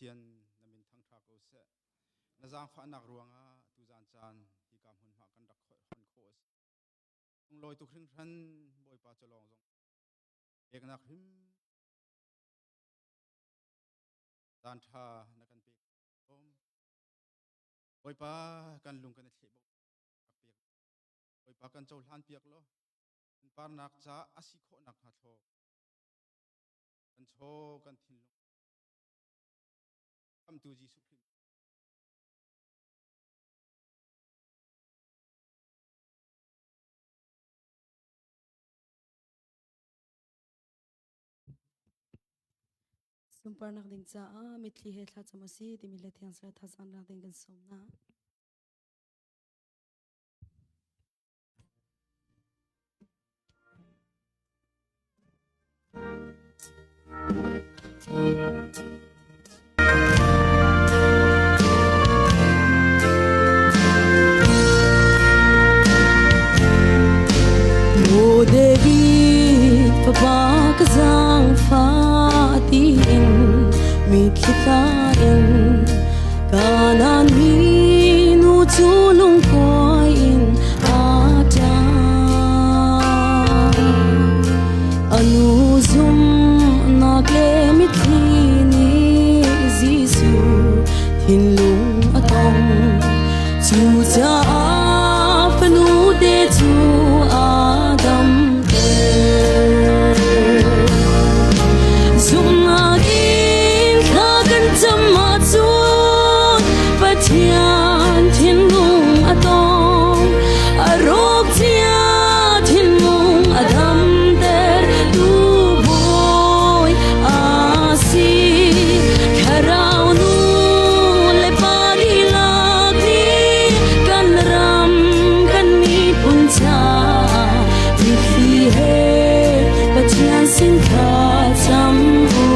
Pathian na min thangṭha ko seh. Na zaangfahnak ruangah tuzan caan hika hmunhma kan rak hon khawh a si. Lunglawi tuk hringhran Bawipa cu lawng zong peknak hrim caan ṭha na kan pek lawm. Bawipa kan lung kan i thleh bo rak pek. Bawipa kan cohlan piak law sunparnak ca a si khawh nakhnga thlaw kan chaw kan thinlung Khamtu Jesuh Khrih Sunparnak ding caah mitthli he thlacam a si timi le thiang thlarau thazaang ding kan sawm hna. Maw David fapa ka zaangfah tiin mitthli tla in Kanaan minu cu lungkuai in aa ṭang. A nu zumhnak le mitthli nih Jesuh thinlung a tong. Cucaah fanu te cu aa damter. Zumhnak in thla kan cam ahcun Pathian thinlung a tong. A rawk cia thinlung a damter tu Bawi a si. Thlarau nu le pa dihlak nih kan ram kan miphun caah mitthli he Pathian sin thla cam u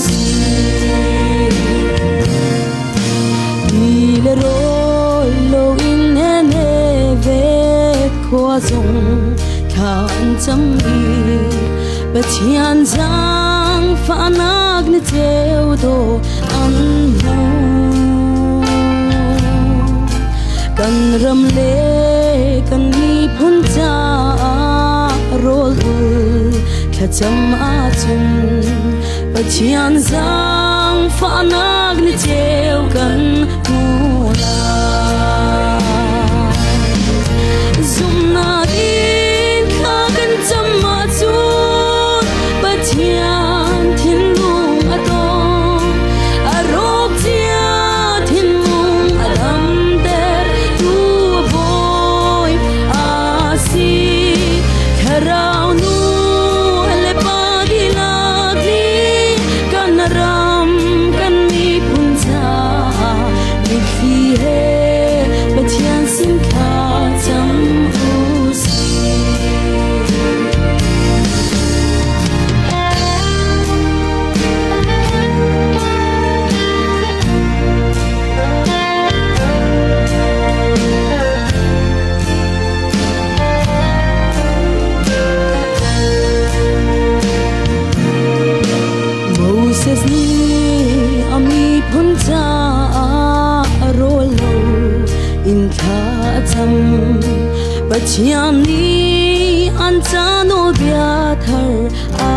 sih. Ti le rawl loin Nineveh khua zong thla an cam i Pathian zaangfahnak ni ceu dawh an hmu. Kan ram le kan miphun caah rawl ul thlacam ahcun Pathian zaangfahnak ni ceu kan hmu lai. Zumhnak in thla kan cam ahcun Pathian thinlung a tong. A rawk cia thinlung a damter tu Bawi a si. Thlarau nu le pa dihlak nih kan ram kan miphun caah mitthli he Pathian sin thla cam u sih. Moses nih a miphun caah rawl lo in thla a cam. Pathian nih an ca nawlbia thar a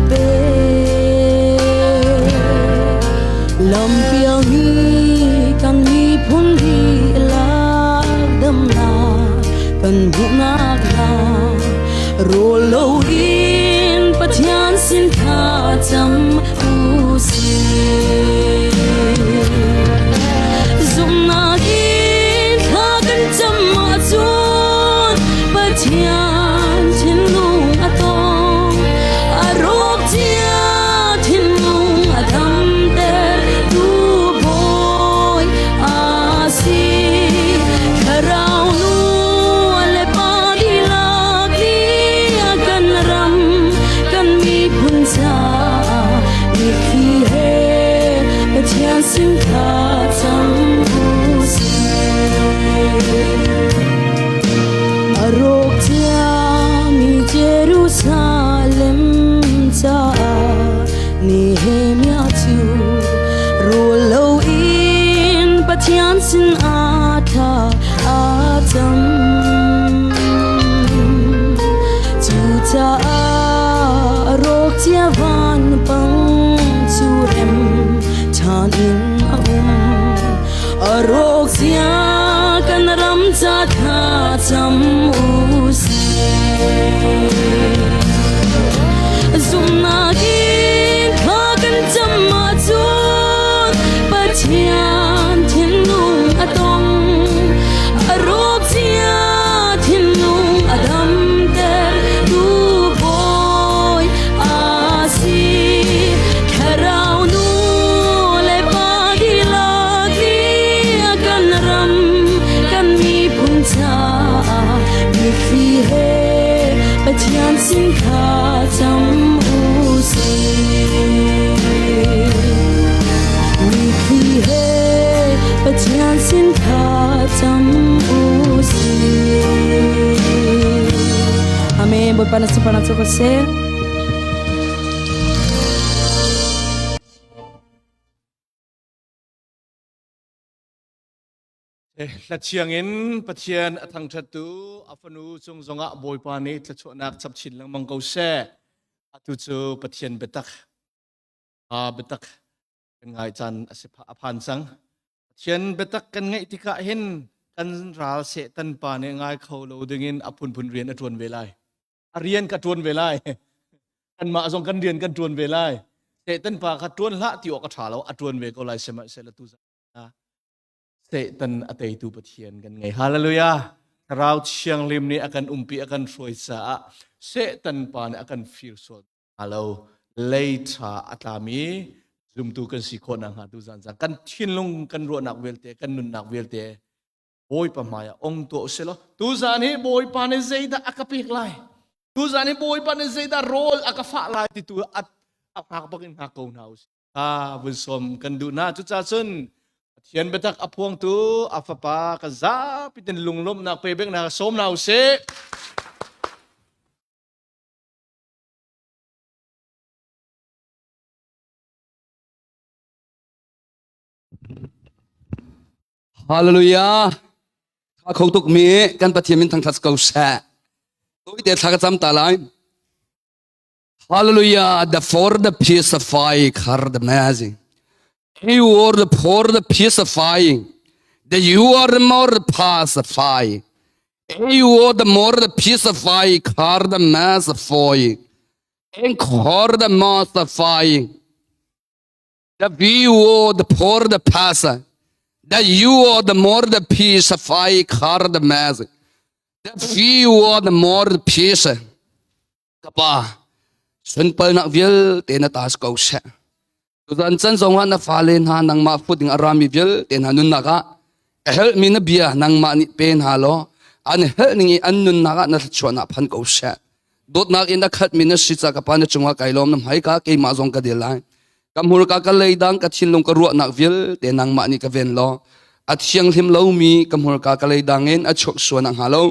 pek. Lampialmi kan miphun dihlak damnak kan hmuhnak hnga rawl loin Pathian sin thla cam u sih. Zumhnak in thla kan cam ahcun Pathian thinlung a tong. A rawk cia thinlung a damter tu Bawi a si. Thlarau nu le pa dihlak nih kan ram kan miphun caah mitthli he Pathian sin thla cam u sih. A rawk ciami Jerusalem caah Nehemiah cu rawl lo Pathian sin ah thla a cam. Cucaah rawk cia vanpang cu rem ṭhan in a um. A rawk cia kan ram ca thla cam u sih. Zumhnak in thla kan cam ahcun Pathian thinlung a tong. A rawk cia thinlung a damter tu Bawi a si. Thlarau nu le pa dihlak nih a kan ram kan miphun caah mitthli he Pathian sin kha cam u sih. Mitthli he Pathian sin kha cam u sih. Amen. Bawipa na sunparnak cu ko seh. Hlathiang in Pathian a thangṭhattu a fanu cung zongah Bawipa nih thluachuahnak chap chin lengmang ko seh. Atu cu Pathian biatak, biatak kan ngai caan a si a phan cang. Pathian biatak kan ngaih tikah hin kan ral Satan pa nih ngai kho lo dingin a phunphun rian a ṭuan ve lai. A rian ka ṭuan ve lai. Kanmah zong kan rian kan ṭuan ve lai. Satan pa kha ṭuan hlah ti awk a ṭha lo, a ṭuan ve ko lai sihmanhsehlaw tu Satan a teitu Pathian kan ngei. Hallelujah. Thlarau Thianghlim nih a kan umpi a kan hruai caah Satan pa nih a kan fir sual lo. Lei ṭha a tlami zumtu kan si khawh nakhnga tu zan zan kan thinlung kan ruahnak vialte kan nunnak vialte Bawipa hmai ah ong tuah usih law tuzan hi Bawipa nih zeidah a ka pek lai tuzan hi Bawipa nih zeidah rawl a ka fah lai ti tu a hngak bak in hngak ko hna usih kha vun sawm kan duh hna. Cucaah cun Pathian biatak a phuangtu a fapa kan zapi ten lunglawmhnak pe bek hna sawm hna usih. Hallelujah. Tha kho tuk mi kan Pathian min thangthat ko seh. Tawite thla ka cam ta lai. Hallelujah. The for the pacify khar the amazing. You are the for the pacifying. The you are the more the pacify. You are the more the pacify khar the massifying. And khar the massifying. The you are the for the passer. The you are the more the pacify khar the mass. The you are the more the peace. Ka pa, sunpalnak vialte na taas ko seh. Tuzan can zongah na fale hna nangmah fut ding a rami vialte hna nunnak ah a helhmi na bia nangmah nih pe hna law an helh ning i an nunnak ah na thluachuahnak phan ko seh. Dawtnak in a khatmi na si ca ka pa na cungah kai lawm na hmaika keimah zong ka dil lai. Ka hmurka ka leidang ka thinlung ka ruahnak vialte nangmah nih ka ven law a thianghlim lomi ka hmurka ka leidang in a chuak sual hnga lo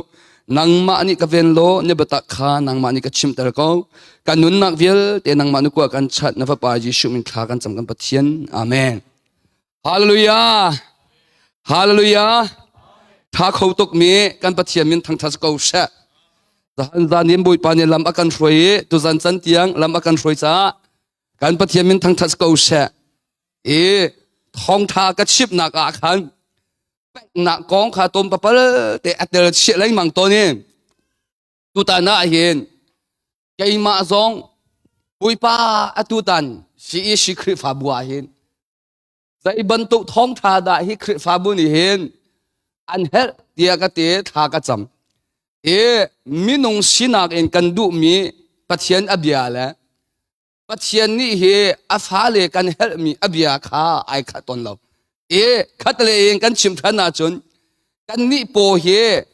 nangmah nih ka ven law na biatak kha nangmah nih ka chimter ko ka nunnak vialte nangmah na kua kan chat na fapa Jesuh min thla kan cam kan Pathian amen Hallelujah Hallelujah tha kho tuk mi kan Pathian min thangthat ko seh zahan zan in Bawipa nih lam a kan hruai i tuzan can tiang lam a kan hruai caah kan Pathian min thangthat ko seh i thawngtha ka chimnak ah khan peknak kong kha tom papal te a tel chiah lengmang tawn i tutan ah hin keimah zong Bawipa atutan CEC Khrihfabu ah hin zei bantuk thawngtha dah hi Khrihfabu nih hin an herh tiah ka ti thla ka cam i minung sinak in kan duhmi Pathian a bia le Pathian nih hi a fale kan helhmi a bia kha ai khat tawn lo. I khat le in kan chim ṭhan ahcun kannih paw hi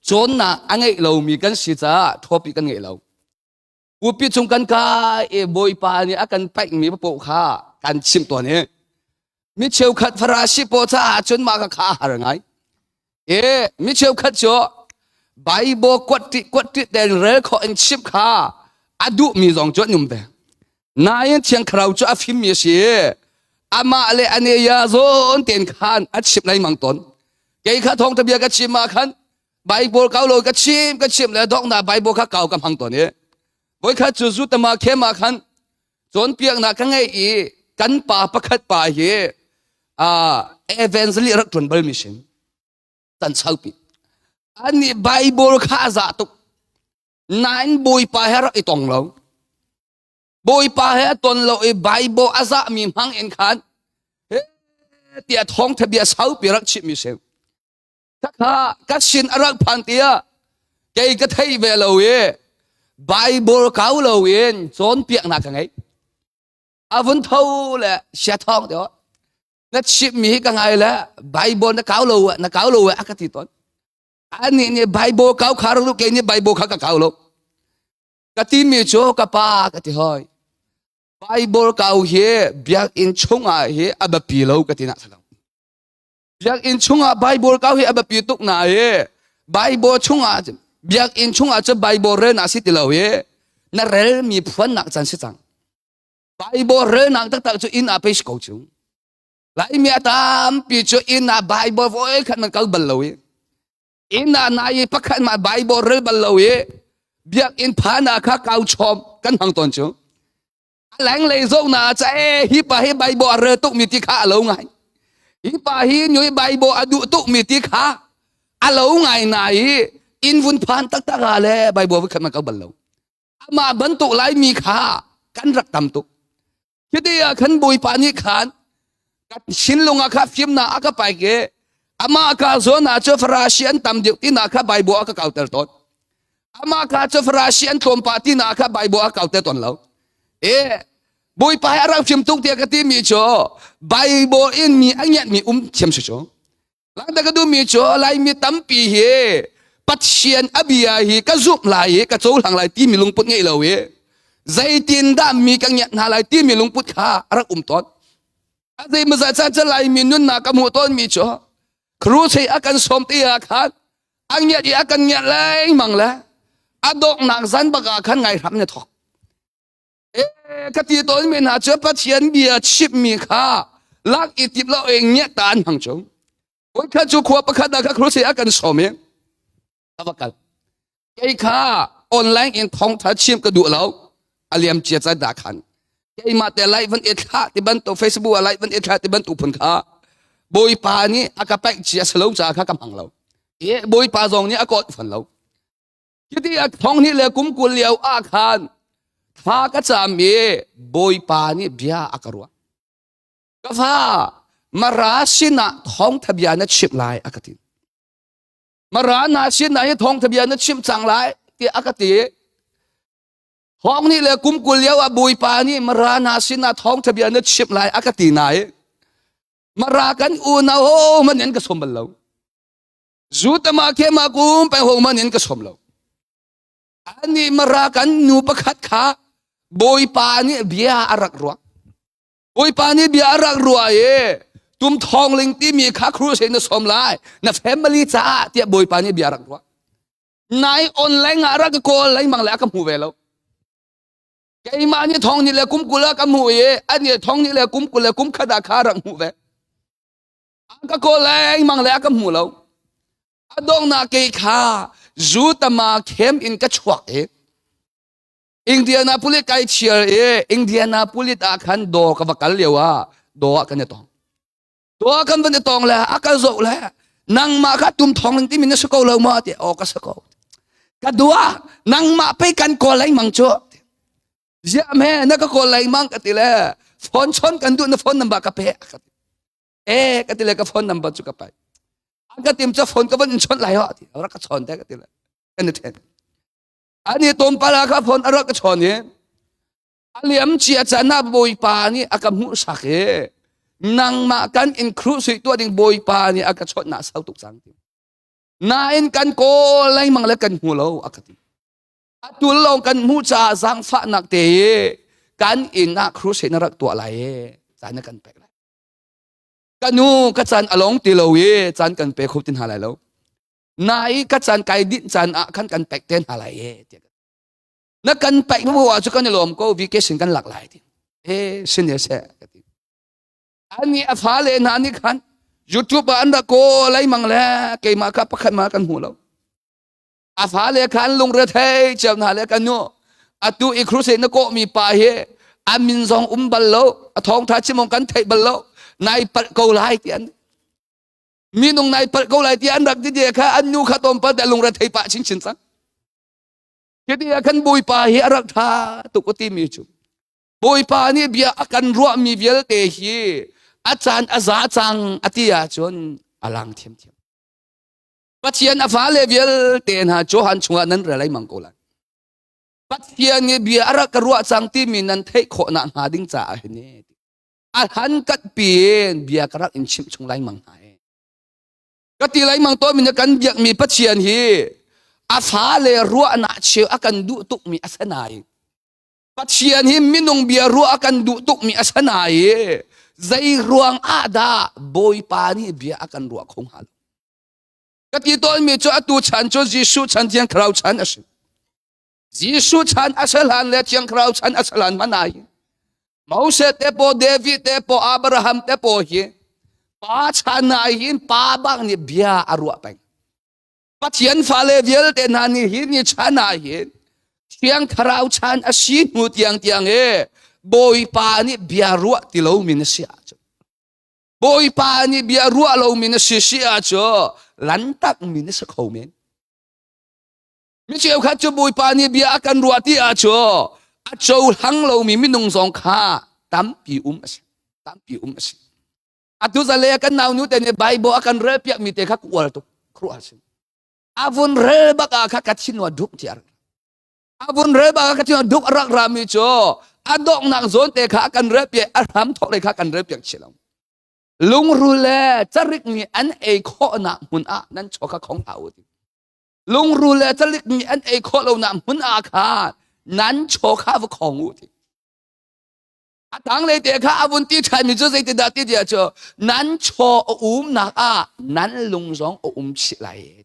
cawnnak a ngeih lomi kan si caah thawpi kan ngeih lo. Pupi chung kan kai i Bawipa nih a kan paihmi paoh kha kan chimh tawn i mi cheukhat Farasi paw caah cun mah kha a har ngai. E mi cheukhat cu Bible kuat ṭih kuat ṭih tein rel khawh in chimh kha a duhmi zong cu an um ve. Nain Thiang Thlarau cu a fimmi a si. Amah le ane ya zawn ten khan a chim lengmang tawn. Kei kha thawngtha bia ka chim ah khan Bible kau lo ka chim ka chim le dok na Bible kha kau ka hmang tawn i. Voikhat cu zu tama khem ah khan cawnpiaknak ka ngei i kan pa pakhat pa hi evangelist rak ṭuan bal mi sin tan saupi ani Bible kha a za tuk nain Bawipa he rak i tong lo Bawipa he a ton lo i Bible a za mi hmang in khan he tiah thawngtha bia saupi rak chimh mi si Khakha ka sin a rak phan tiah kei ka thei ve lo i Bible kau lo in cawnpiaknak ka ngei. A vun tho le sia thawng te na chimh mi hi ka ngai le Bible na kau lo na kau lo a ka ti tawn. Anih nih Bible kau kha rak kei nih Bible kha ka kau lo. Ka ti mi cu ka pa ka ti hoi. Bible kau hi biakinn chungah hi a biapi lo ka ti nak lo. Biakinn chungah Bible kau hi a biapi tuk na i Bible chungah biakinn chungah cu Bible rel na si ti lo i na rel mi phuannak can si cang. Bible relnak taktak cu inn ah pei si ko cu. Laimi a tampi cu inn ah Bible voi khat man kal bal lo i inn ah na i pakhat mah Bible rel bal lo i biakinn phan ah kha kau chom kan hmang tawn cu. Lenglei zohnak ah ca e hi pa hi Bible a rel tukmi ti kha a lo ngai. Hi pa hi nui Bible a duh tukmi ti kha a lo ngai na i inn vun phan taktak ah le Bible voi khat man kal bal lo. Amah bantuk Laimi kha kan rak tam tuk. Khi ah khan Bawipa nih khan ka thinlung ah kha fimnak a ka paik i amah ka zawn ah cu Farasi an tam deuh ti na kha Bible a ka kauter tawn. Amah ka cu Farasi an tlawm pah ti na kha Bible a kauter tawn lo. E Bawipa hi a rak fim tuk tiah ka ti mi cu Bible in mi a ngiat mi um thiam si cu. Langta ka duhmi cu Laimi tampi hi Pathian a bia hi ka zumh lai i ka cohlang lai timi lungput ngei lo i zeitindah mi ka ngiat hna lai timi lungput kha a rak um tawn. A zeimawzat caan cu Laimi nunnak ka hmuh tawnmi cu crusade a kan sawm ti ah khan a ngiat i a kan ngiat lengmang le a donghnak zan bak ah khan ngai hram na thawk. Ka ti tawnmi hna cu Pathian bia chimmi kha lak i tip lo i ngiat ta an hmang cu. Voikhat cu khua pakhat ah kha crusade a kan sawm i ka va kal. Kei kha online in thawngtha chim ka duh lo. A liam cia ca dah khan. Keimah te lai van i thlah ti bantuk Facebook ah lai van i thlah ti bantuk phun kha Bawipa nih a ka paih cia salo ca kha ka hmang lo. E Bawipa zong nih a kawt fan lo. Cuti a thong hnih le kum 20 lio ah khan thla ka cam i Bawipa nih bia a ka ruah. Ka fa, Mara sinah thawngtha bia na chimh lai a ka ti. Mara na sinah hi thawngtha bia na chimh cang lai tiah a ka ti. Thong nih le kum 20 lio ah Bawipa nih Mara na sinah thawngtha bia na chimh lai a ka ti nai. Mara kan unau ho man in ka som bal lo. Zu tama ke ma kum pe ho man in ka som lo. Ani mara kan nu pakhat kha Bawipa nih bia a rak ruah. Bawipa nih bia a rak ruah i tum thong ling timi kha crusade na som lai na family caah tiah Bawipa nih bia a rak ruah. Nai online ah rak ka kawl lengmang le a ka hmu ve lo. Keimah nih thong ni le kum 20 ah ka hmu i ani thong ni le kum 20 le kum khat ah kha rak hmuh ve. A ka kawl lengmang le a ka hmu lo. A donghnak kei kha zu tama khem in ka chuak i Indianapolis kai chiar i Indianapolis ah khan dawr ka va kal lio ah dawr ah kan i tong. Dawr ah kan van i tong le a ka zoh le nangmah kha tum thong ling timi na si ko lo maw ti aw ka si ko. Ka dua nangmah pei kan kawl lengmang cu. Ziah me na ka kawl lengmang ka ti le phone chon kan duh na phone number ka pe ka ti. E ka ti le ka phone number cu ka pai. An ka tim cu phone ka van in chawnh lai ho ti. Rak ka chawn te ka ti le. Kan i then. Ani tlawmpal ah kha phone a rak ka chawn i a liam cia caan ah Bawipa nih a ka hmuhsak i nangmah kan in crusade tuah ding Bawipa nih a ka chawnh na sau tuk cang ti. Nain kan kawl lengmang le kan hmu lo a ka ti. Atu lawng kan hmuh caah zaangfahnak te i kan inn ah crusade na rak tuah lai i caan na kan pek lai. Ka nu ka caan a long ti lo i caan kan pe kho ti hna lai lo. Na i ka caan kai dinh caan ah khan kan pek te hna lai e tiah. Na kan pek mu ah cu kan i lawm ko vacation kan lak lai ti. E sin ye se ka ti. Ani a fale hna nih khan YouTube ah an rak kawl ai mang le keimah kha pakhat ma kan hmu lo. A fale khan lungre thei cio hna le kan nu atu i crusade na kawhmi pa hi a min zong um bal lo a thawngtha chimong kan theih bal lo nai palh ko lai ti an minung nai palh ko lai ti an rak ti kha an nu kha tlawmpal te lungre thei pah chinchin cang Khi ah khan Bawipa hi a rak ṭha tuk a timi cu Bawipa nih bia a kan ruahmi vialte hi a caan a za cang a ti ahcun a lang thiamthiam. Pathian a fale vialte hna Johan chungah nan rel ai mang ko lai. Pathian nih bia a rak ka ruah cang timi nan theih khawh nak hnga ding caah hin a hlan kat piin bia ka rak in chimh chung lai mang hna. Ka ti lengmang tawnmi nih kan biakmi Pathian hi a fale ruahnak cheu a kan duh tukmi a si nain Pathian hi minung bia ruah a kan duh tukmi a si nain zei ruang ah dah Bawipa nih bia a kan ruah kho hnga lo? Ka ti tawnmi cu atu chan cu Jesuh chan Thiang Thlarau chan a si. Jesuh chan a si hlan le Thiang Thlarau chan a si hlan hmanh ah hin Moses te po David te po Abraham te po hi pa chan ah hin pa bak nih bia a ruah peng. Pathian fale vialte hna nih hi ni chan ah hin Thiang Thlarau chan a si hnu tiang tiang he Bawipa nih bia ruah ti lo mi na si ahcun Bawipa nih bia ruah lo mi na si si ahcun lantak mi na si kho men. Mi cheukhat cu Bawipa nih bia a kan ruah ti ah cu a cohlang lomi minung zong kha tampi um a si. Tampi um a si. Atu zale kan nau nu te nih Bible a kan rel piak mi te kha uar tuk kruah si. A vun rel bak ah kha ka thin wa duk tiar. A vun rel bak ah ka thin wa duk rak ra mi cu a donghnak zawn te kha a kan rel piak a hram thok le kha kan rel piak chi lo. Lungrul le carik nih an ei khawhnak hmun ah nan chaw kha khong hlah u ti. Lungrul le calik nih an ei khawh lonak hmun ah khan nan chaw kha va khong u ti. A tanglei te kha a vun ti ṭhanmi cu zeitindah ti tiah cu nan chaw a umnak ah nan lung zong a um chih lai.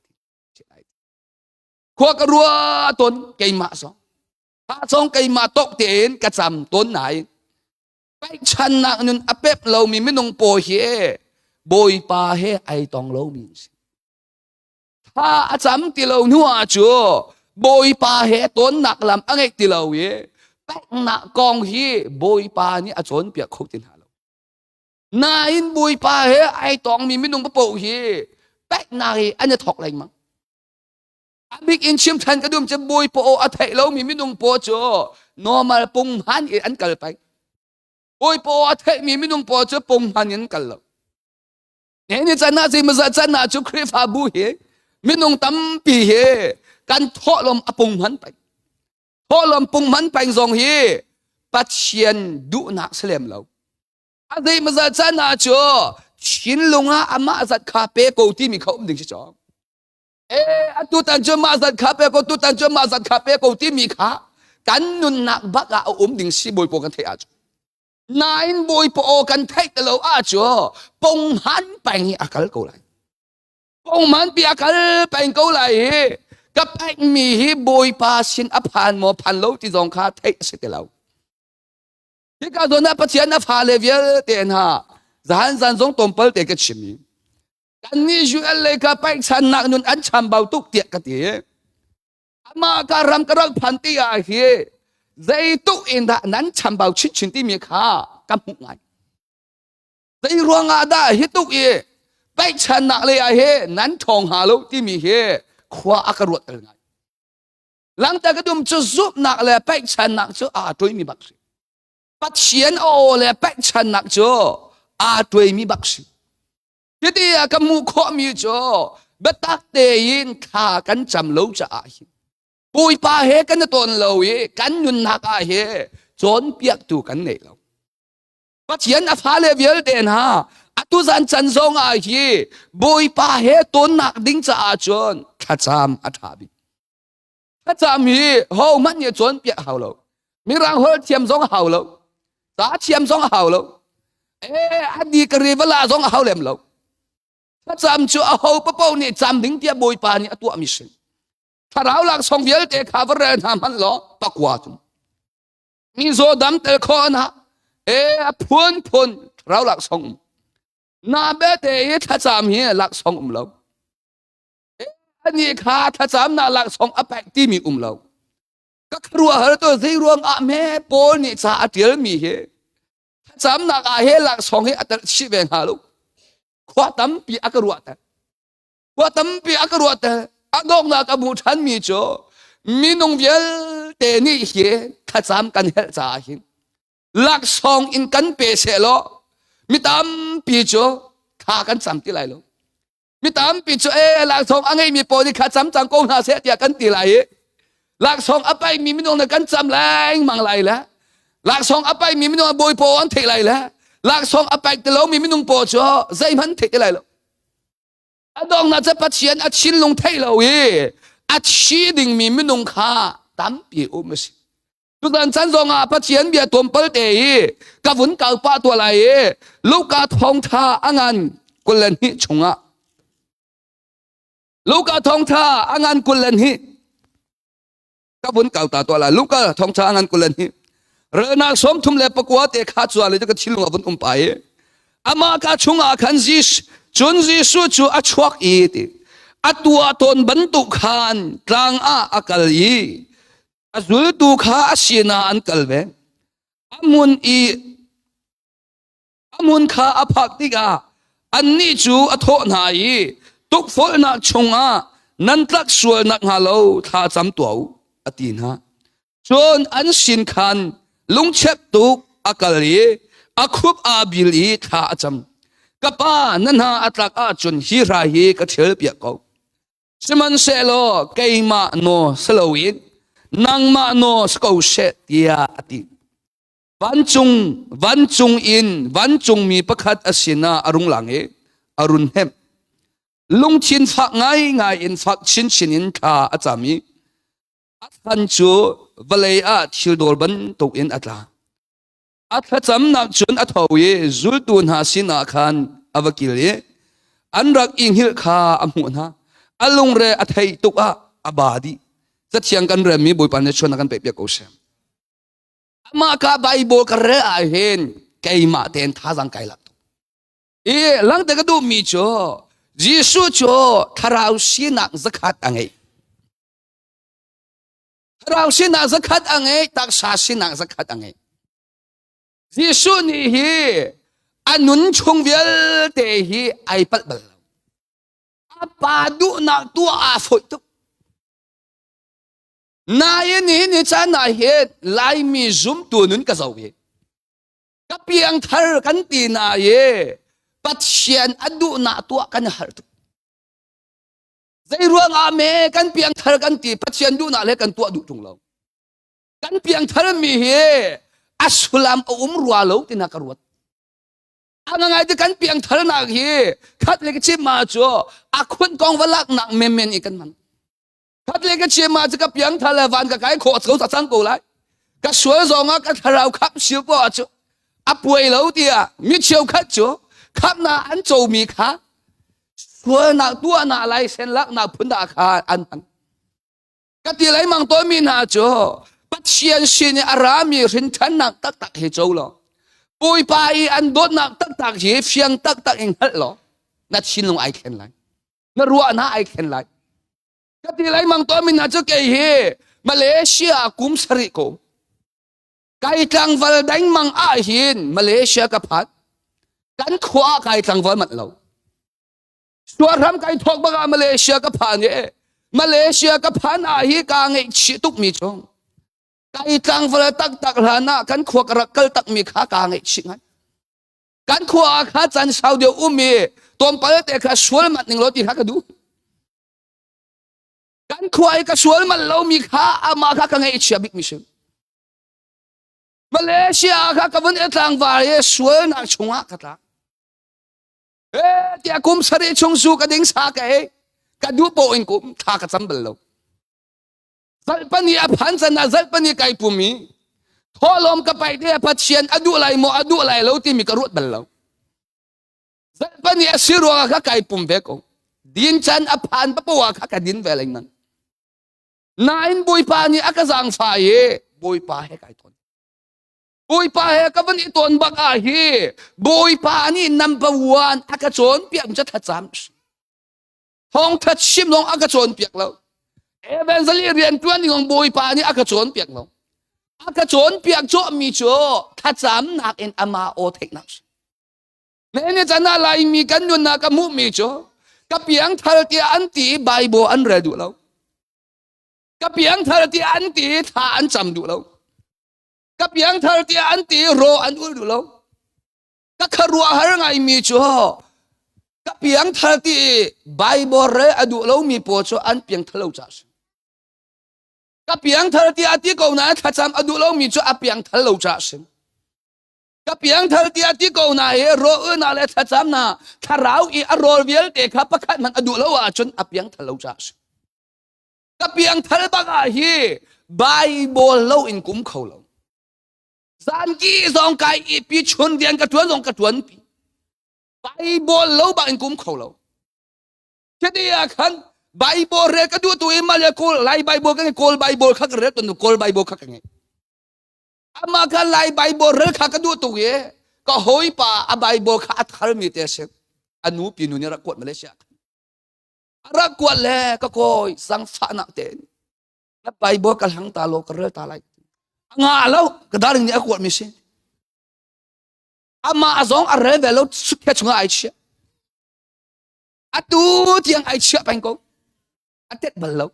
Khua ka rua tawn keimah zong. Kha zong keimah tawk tein ka cam tawn nain paihchannak nun a pep lomi minung paw hi Bawipa he ai tong lomi an si. Thla a cam ti lo hnu ah cu Bawipa he tawnnak lam a ngeih ti lo i peknak kong hi Bawipa nih a cawnpiak kho ti hna lo. Nain Bawipa he ai tongmi minung paoh hi peknak hi an i thawk lengmang. A bik in chim than ka dum cu Bawipa aw a theih lomi minung paw cu normal punghman in an kal peng. Bawipa aw a theihmi minung paw cu punghman in an kal lo. Ni can ah zeimaza can ah cu Khrihfabu hi minung tampi hi kan thawhlawm a punghman peng. Thawhlawm punghman peng zong hi Pathian duhnak si lem lo. A zeimaza can ah cu thinlung ah amah zat kha pe ko timi kha um ding si cawng. E atu tan cu mah zat kha pe ko tu tan cu mah zat kha pe ko timi kha kan nunnak bak ah a um ding si bawipa kan theih ahcun. Nain Bawipa aw kan theih ti lo ahcun ponghman peng hi a kal ko lai. Ponghman pi a kal peng ko lai hi ka pekmi hi Bawipa sin a phan maw phan lo ti zong kha theih a si ti lo. Hika zawn ah Pathian a fale vialte hna zahan zan zong tlawmpal te ka chim i kannih UL lei kha paihchannak nun an chambau tuk tiah ka ti. Amah ka ram ka rak phan ti ah hi zeituk in dah nan chambau chinchin timi kha ka hmuh ngai. Zei ruangah dah hi tuk i paihchannak lei ah hi nan ṭhawng hnga lo timi hi khua a ka ruat tel ngai. Langta ka dum cu zumhnak le paihchannak cu aa tuaimi bak si. Pathian aw le paihchannak cu aa tuaimi bak si. Hiti ah ka hmuh khawhmi cu biatak tein thla kan cam lo caah hin Bawipa he kan i tawn lo i kan nunnak ah hi cawnpiaktu kan nei lo. Pathian a fale vialte hna atu zan can zong ah hi Bawipa he tawnnak ding caah cun thlacam a ṭha bik. Thlacam hi ho hmanh nih cawnpiak hau lo. Mirang holh thiam zong hau lo. Ca thiam zong hau lo. Eh, adi ka rivala zong a hau lem lo. Thlacam cu a ho papo nih cam ding tiah Bawipa nih a tuahmi si. Thlarau laksawng vialte kha va rel hna hmanh law pakua cu. Mi zaw dam tel khawh na e a phun phun Thlarau laksawng um. Na bete i thlacam hi laksawng um lo. Ani kha thlacam na laksawng a pek timi um lo. Ka khuaruahhar to zei ruang ah me Paul nih ca a tial mi hi thlacamnak ah he laksawng hi a telh chih ve hnga lo. Khua tampi a ka ruah ter. Khua tampi a ka ruah ter. A donghnak a hmuh ṭhan mi cu minung vialte nih hi thlacam kan helh caah hin laksawng in kan pe seh law mi tampi cu thla kan cam ti lai lo. Mi tampi cu e laksawng a ngeimi pawl nih kha cam cang ko hna seh tiah kan ti lai i laksawng a paimi minung na kan cam lengmang lai le laksawng a paimi minung a bawi paw an theih lai le laksawng a paih ti lomi minung paw cu zeihmanh theih ti lai lo. A donghnak cu Pathian a thinlung theih lo i a thi dingmi minung kha tampi um a si. Tutan chan zong ah Pathian bia tuampal te i ka vun kal pah tua lai i Luka thawngtha a ngan 22 chungah Luka thawngtha a ngan 22 ka vun kal ta tua lai. Luka thawngtha a ngan 22 relnak 39 te kha cua le ka thilung a vun um pa i amah ka chungah khan Jesuh cun Jesuh cu a chuak i ti a tuah tawn bantuk khan tlang ah a kal i a zultu kha a sinah an kal ve. A hmun i a hmun kha a phak tikah annih cu a thawh hna i tukforhnak chungah nan tlak sual nakhnga lo thla cam tuah u a ti hna. Cun an sin khan lungchep tuk a kal i a khup aa bil i thla a cam. Ka pa, na hna a tlak ahcun hi hrai hi ka ṭhialpiak ko. Sihmanhsehlaw keimah naw si loin nangmah naw si ko seh tiah a ti. Vancung vancung in vancungmi pakhat a sinah a rung lang i a run hnemh. Lungthin fak ngaingai in fak chinchin in thla a cam i a thlan cu vawlei ah thil dawr bantukin a tla. A thlacamnak cun a tho i zultu hna sinah khan a va kil i an rak i hngilh kha a hmuh hna. A lungre a theih tuk ah a ba dih. Cathiang kan remmi Bawipa nih chuan a kan pekpiak ko seh. Amah ka Bible ka rel ah hin keimah tein thazaang kai lak tuk. I langte ka duhmi cu Jesuh cu thlarau sinak zakhat a ngei. Thlarau sinak zakhat a ngei, taksa sinak zakhat a ngei. Jesuh nih hi a nun chung vialte hi ai palh bal lo. A pa duhnak tuah aa fawih tuk. Nain hi ni caan ah hin Laimi zumtu nun ka zoh hi. Ka piangthar kan ti na i Pathian a duhnak tuah kan har tuk. Zei ruangah me kan piangthar kan ti Pathian duhnak le kan tuah duh ṭung lo. Kan piangthar mi hi a sullam a um rua lo tina ka ruat. A ngai te kan piangthar nak hi khat le ka chim ma cu a khunh kong va lak nak menmen i kan man. Khat le ka chim ma cu ka piangthar le van ka kai khawh ko cang ko lai. Ka sual zong ah ka thlarau khap siu ko ah cu a puai lo tiah mi cheukhat cu khamnak an comi kha sualnak tuahnak laisen laknak phun dah kha an hman. Ka ti lengmang tawnmi hna cu Pathian sin i a rami hrinthannak taktak hi co law Bawipa i an dawtnak taktak hi fiang taktak in hngalh law na thinlung ai thlen lai. Na ruahnak ai thlen lai. Ka ti lengmang tawnmi hna cu kei hi Malaysia kum sarih ko Kai tlangval dengmang ah hin Malaysia ka phan. Kan khua ah kai tlangval manh lo. Suarham kai thawk bak ah Malaysia ka phan i Malaysia ka phan ah hi ka ngaihchih tuk mi chung. Kai tlangval taktak hlan ah kan khua ka rak kal tak mi kha ka ngaihchih ngai. Kan khua ah kha can sau deuh um i tlawmpal te kha sual mat ning lo ti kha ka duh. Kan khua i ka sual mal lomi kha amah kha ka ngaihchia bikmi si. Malaysia kha ka vun i tlangval i sualnak chungah ka tla. E tiah kum sarih chung su ka ding sa ka ei. Ka duh po in kum tha ka cam bal lo. Zalpani a phan can ah zalpani kai pum i thawhlawm ka pai te Pathian a duh lai maw a duh lai lo timi ka ruat bal lo. Zalpani a si ruangah kha kai pum ve ko. Din can a phan papoh ah kha ka din ve lengmang. Nain Bawipa nih a ka zaangfah i Bawipa he kai ton. Bawipa he ka van i tawn bak ah hi Bawipa nih number one a ka cawnpiak cu thlacam thawngtha chim lawng a ka cawnpiak lo evangeli rian tuan ding lawng Bawipa nih a ka cawnpiak lo a ka cawnpiak cawhmi cu thlacamnak in amah aw theihnak si Mene chan ah Laimi kan nunnak ka hmuhmi cu ka piangthar tiah an ti i Bible an rel duh lo ka piangthar tiah an ti i thla an cam duh lo ka piangthar tiah an ti raw an ul duh lo ka kharuah har ngaimi cu ka piangthar ti Bible re a duh lomi pawl cu an piangthar lo ca si ka piangthar ti a ti ko na thlacam a duh lomi cu a piangthar lo ca si ka piangthar ti a ti ko na he ro na le thlacam na thlarau i a rawl vialte kha pakhat hmanh a duh lo ahcun a piangthar lo ca si ka piangthar bak ah hi Bible lo in kum kho lo zanki zong kai i pi chun rian ka tuan zong ka tuan pi Bible lo bak in kum kho lo Chiti ah khan Bible rel ka duh tu i male kawl lai Bible ka ngai kawl Bible kha ka rel ton kawl Bible kha ka ngai ama kha lai Bible rel kha ka duh tu i ka hawipa a Bible kha a thar mi te si anu pi nu nih rak kuat Malaysia rak kuat le ka kawi sangfahnak tein na Bible ka hlang ta lo ka rel ta lai nga lo ka darling nih a kuat mi si amah zong a rel ve lo sukhe chungah ai chia atu tiang ai chia peng ko a tet bal lo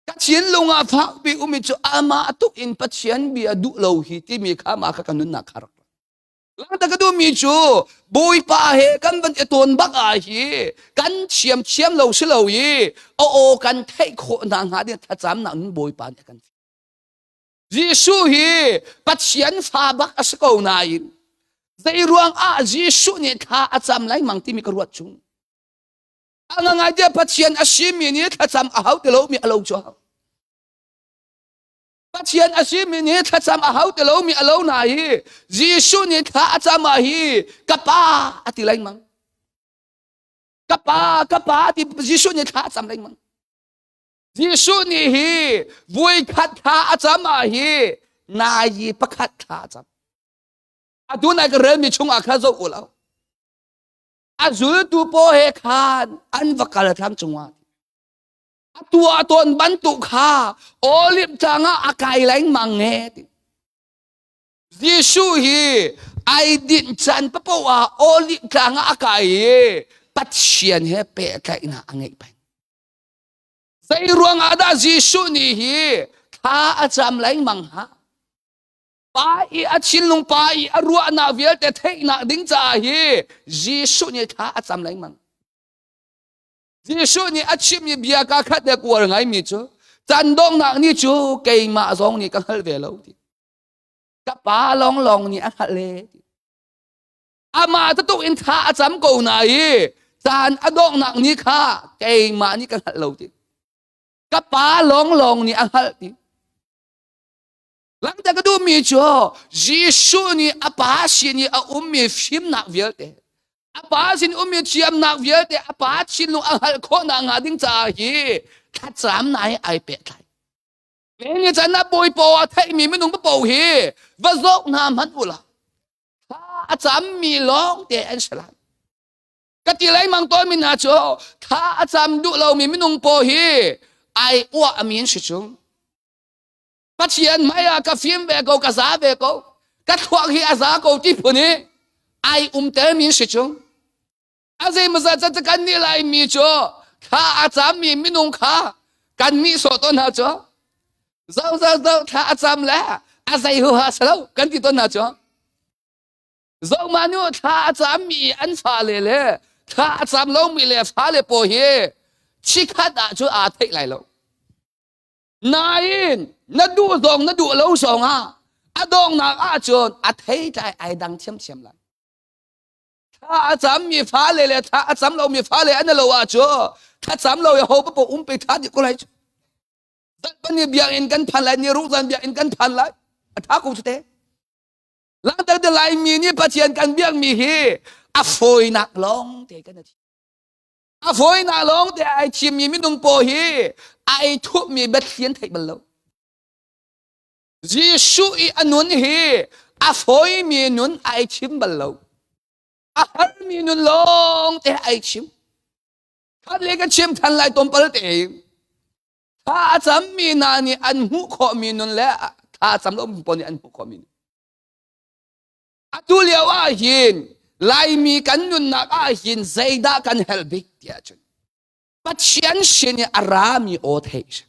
ka thinlung ah fakpi umi cu amah tuk in Pathian bia duh lo hi timi kha mah kha ka nunnak kha rak Langta ka duhmi cu Bawipa he kan van i tawn bak ah hi kan thiam thiam lo si lo i a aw kan theih khawh hna hnga ding thlacamnak in Bawipa nih a kan fial. Jesuh hi Pathian fa bak a si ko nain zei ruang ah Jesuh nih thla a cam lengmang timi ka ruat chung. A ngai te Pathian a simi nih thlacam a hau ti lo mi a lo cu hau. Pathian a simi nih thlacam a hau ti lomi a lo na hi Jesuh nih thla a cam ah hi ka pa a ti lengmang. Ka pa ka pa ti Jesuh nih thla a cam lengmang. Jesuh nih hi vui khat thla a cam ah hi nai pakhat thla a cam. Atu nai ka relmi chungah kha zoh u lo. A zultu paw he khan an va kal thlang cungah a tuah tawn bantuk kha olive tlang ah a kai lengmang nge ti Jesuh hi ai dinh caan papo ah olive tlang ah a kai i Pathian he pehtlaihnak a ngeih peng zei ruang ah dah Jesuh nih hi thla a cam lengmang ha pa i a thinlung pa i a ruahnak vialte theihnak ding caah hi Jesuh nih thla a cam lengmang Jesuh nih a chimmi bia ka khat le kuar ngaimi cu can donghnak ni cu keimah zong nih ka hngalh ve lo ti. Ka pa lawnglawng nih a hngalh le ti. Amah tatuk in thla a cam ko na i caan a donghnak ni kha keimah nih ka hngalh lo ti. Ka pa lawnglawng nih a hngalh ti. Langter ka duhmi cu Jesuh nih a pa sin i a ummi fimnak vialte a pa sin ummi thiamnak vialte a pa thinlung a hngalh khawhnak hnga ding caah hi thlacamnak hi ai pehtlai. Ni can ah bawipa a theihmi minung paoh hi va zoh hna hmanh u law thla a cammi lawng te an si lai. Ka ti lengmang tawnmi hna cu thla a cam duh lomi minung paoh hi ai uah mi an si chung. Pathian hmai ah ka fim ve ko ka za ve ko ka thluak hi a za ko ti phun i ai umter mi si cu a zeimawzat ca kan nih lai mi cu thla a cam mi minung kha kan nih sawh tawn hna cu zo zo zo thla a cam le a zei hu ha salo kan ti tawn hna cu Zohmanu thla a cammi an fale le thla a cam lomi le fale paw hi chikhat ah cu aa theih lai lo. Nain na duh zong na duh lo zong ah a donghnak ahcun a theitlai ai dang thiamthiam lai. Thla a cammi fale le thla a cam lomi fale an lo ahcun thla cam lo i ho paoh um pe tha dih ko lai cu. Zarhpini biakinn kan phan lai, ni ruk zan biakinn kan phan lai. A tha ko cu te. Langhter te Laimi nih Pathian kan biakmi hi a fawinak lawng te kan i A fawinak lawng te ai thimmi minung paw hi ai thupmi biathli an theih bal lo. Jesuh i a nun hi a fawimi nun ai chim bal lo. A harmi nun lawng te ai chim. Khat le ka chim than lai tompal te. Thla a cammi hna nih an hmuh khawhmi nun le thla a cam lo pawl nih an hmuh khawhmi nun. Atu lio ah hin Laimi kan nunnak ah hin zeidah kan helh bik tiah cun Pathian sin i a rami aw theih.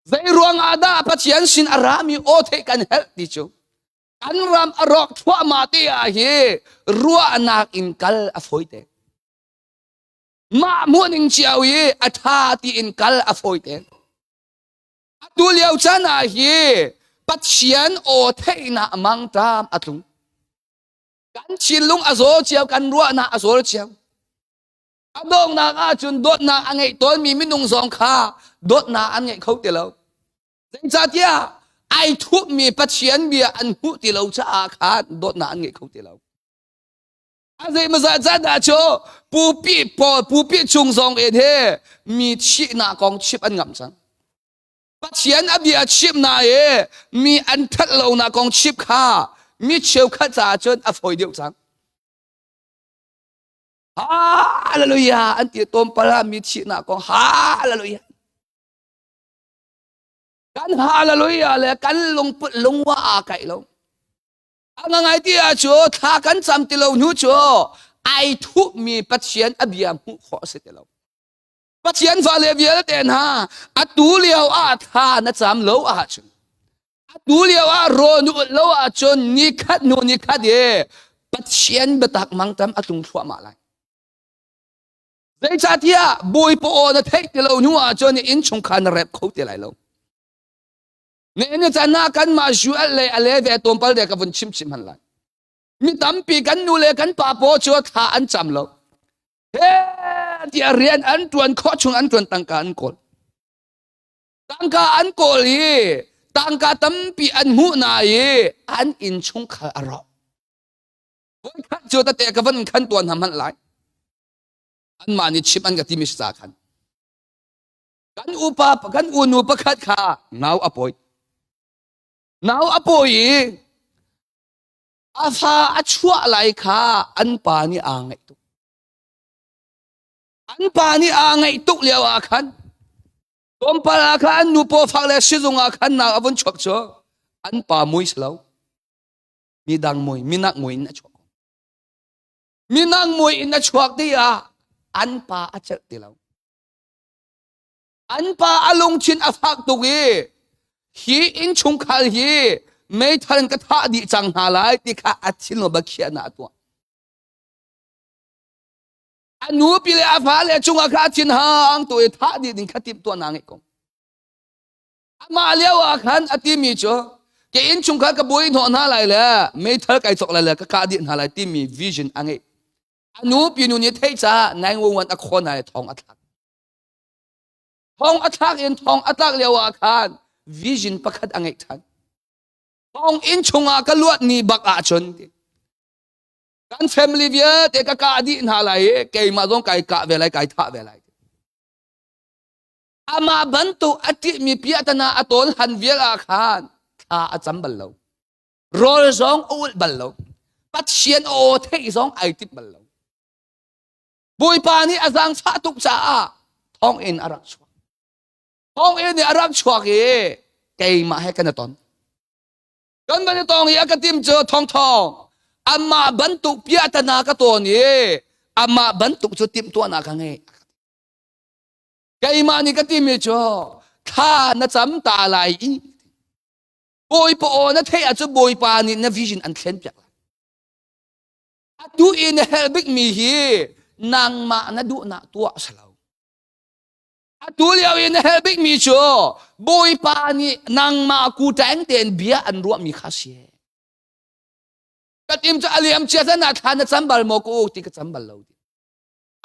Zei ruang ah dah Pathian sin a rami aw theih kan helh ti cu kan ram a rawk thluahmah te ah hi ruahnak in kal a fawi te. Mah hmuhning cio i a ṭha tiin kal a fawi te. Atu lio caan ah hi Pathian aw theihnak mangṭam a tlung. Kan thinlung a zaw cio, kan ruahnak a zawl cio. A donghnak ahcun dawtnak a ngeih tawnmi minung zong kha dawtnak an ngeih kho ti lo. Zeicahtiah ai thupmi Pathian bia an hmuh ti lo caah khan dawtnak an ngeih kho ti lo. A zeimawzat zat ah cu pupi pawl pupi chung zong in he mi thihnak kong chim an ngamh cang. Pathian a bia chimh na i mi an that lonak kong chimh kha mi cheukhat caah cun a fawi deuh cang. Hallelujah an ti tawn pala mi thihnak kong hallelujah. Kan hallelujah le kan lungput lungwa aa kaih lo. A ngai ti ah cu thla kan cam ti lo hnu cu ai thuhmi Pathian a bia hmuh khawh a si ti lo. Pathian fale vialte hna atu lio ah thla na cam lo ahcun atu lio ah rawl na ulh lo ahcun nikhat hnu nikhat i Pathian biatak mangtam a tlung thluahmah lai. Zeicahtiah Bawipa aw na theih ti lo hnu ahcun innchungkhar na rep kho ti lai lo. Ni caan ah kanmah UL le a le ve tlawmpal de ka vun chim chim han lai. Mi tampi kan nu le kan pa paw cu thla an cam lo. He tiah rian an tuan khawh chung an tuan tangka an kawl. Tangka an kawl i tangka tampi an hmuh na i an inn chungkhar a rawk. Voikhat cu tete ka van khan tuan ham hmanh lai. Anmah nih chim an ka timi si ca khan. Kan upa kan unu pakhat kha nau a pawi. Nau a pawi i a fa a chuah lai kha an pa nih aa ngaih tuk. An pa nih aa ngaih tuk lio ah khan tlawmpal ah khan an nu pawfak le sizung ah khan nau a vun chuak cu an pa mui si lo. Midang mui, minak mui in a chuak. Minak mui in a chuak ti ah an pa a celh ti lo. An pa a lungthin a fak tuk i hi innchungkhar hi meithal in ka thah dih cang hna lai ti kha a thinlung biakhiahnak a tuah. A nupi le a fale cungah kha a thin hang tu i thah dih ding kha timhtuahnak ngeih ko. Amah lio ah khan a timi cu ke innchungkhar ka buai hnawh hna lai le meithal kai cawk lai le ka kah dih hna lai timi vision a ngeih. A nupi nu nih theih caah 911 a khawn hna i thong a thlak. Thong a thlak in thong a tlak lio ah khan vision pakhat a ngeih ṭhan. Thong inn chungah ka luat ni bak ahcun kan family vialte ka kah dih hna lai i keimah zong kai kah ve lai kai thah ve lai. Amah bantuk a ṭihmi piahtana a tawn han vial ah khan thla a cam bal lo. Rawl zong a ulh bal lo. Pathian aw theih zong ai timh bal lo. Bawipa nih a zaangfah tuk caah thonginn a rak chuak. Thonginn nih a rak chuak i keimah he kan i ton. Kan van i tong i a ka tim cu thongthong amah bantuk piahtana ka tawn i amah bantuk cu timhtuahnak ka ngei. Keimah nih ka timi cu thla na cam ta lai i Bawipa aw na theih ahcun Bawipa nih na vision an thlen piak lai. Atu i na helh bikmi hi nangmah na duhnak tuah a si lo. Atu lio i na helh bikmi cu Bawipa nih nangmah kuteng tein bia an ruahmi kha si. Ka tim cu a liam cia chan ah thla na cam bal maw ka u ti ka cam bal lo.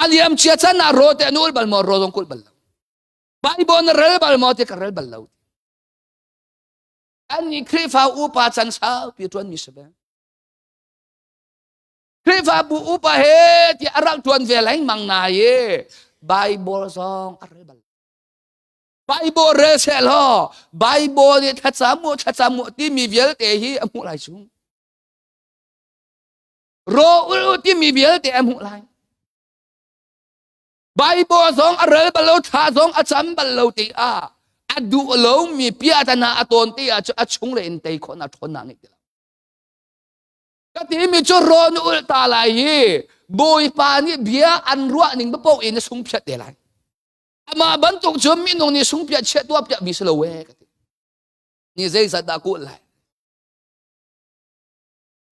A liam cia chan ah raw te an ul bal maw raw zong kulh bal lo. Bible na rel bal maw ti ka rel bal lo. Annih Khrihfa upa chan saupi ṭuanmi si ve. Khrihfabu upa he ti a rak ṭuan ve lengmang na i Bible zong a rel bal. Bible rel seh law Bible nih thlacam u thlacam u timi vialte hi a hmuh lai cu. Ro ul u timi vialte a hmuh lai. Bible zong a rel bal lo thla zong a cam bal lo ti ah a duh lomi piahtana a tawn ti ah cu a chung le in tei khawhnak ṭhawnnak ngeih ti lo. Ka timi cu rawn ul ta lai hi Bawipa nih bia an ruah ning paoh in a sung phiat te lai. Amah bantuk cu minung nih sung piah chiah tuah piah mi si lo e ka ti. Ni zeizat dah ku lai?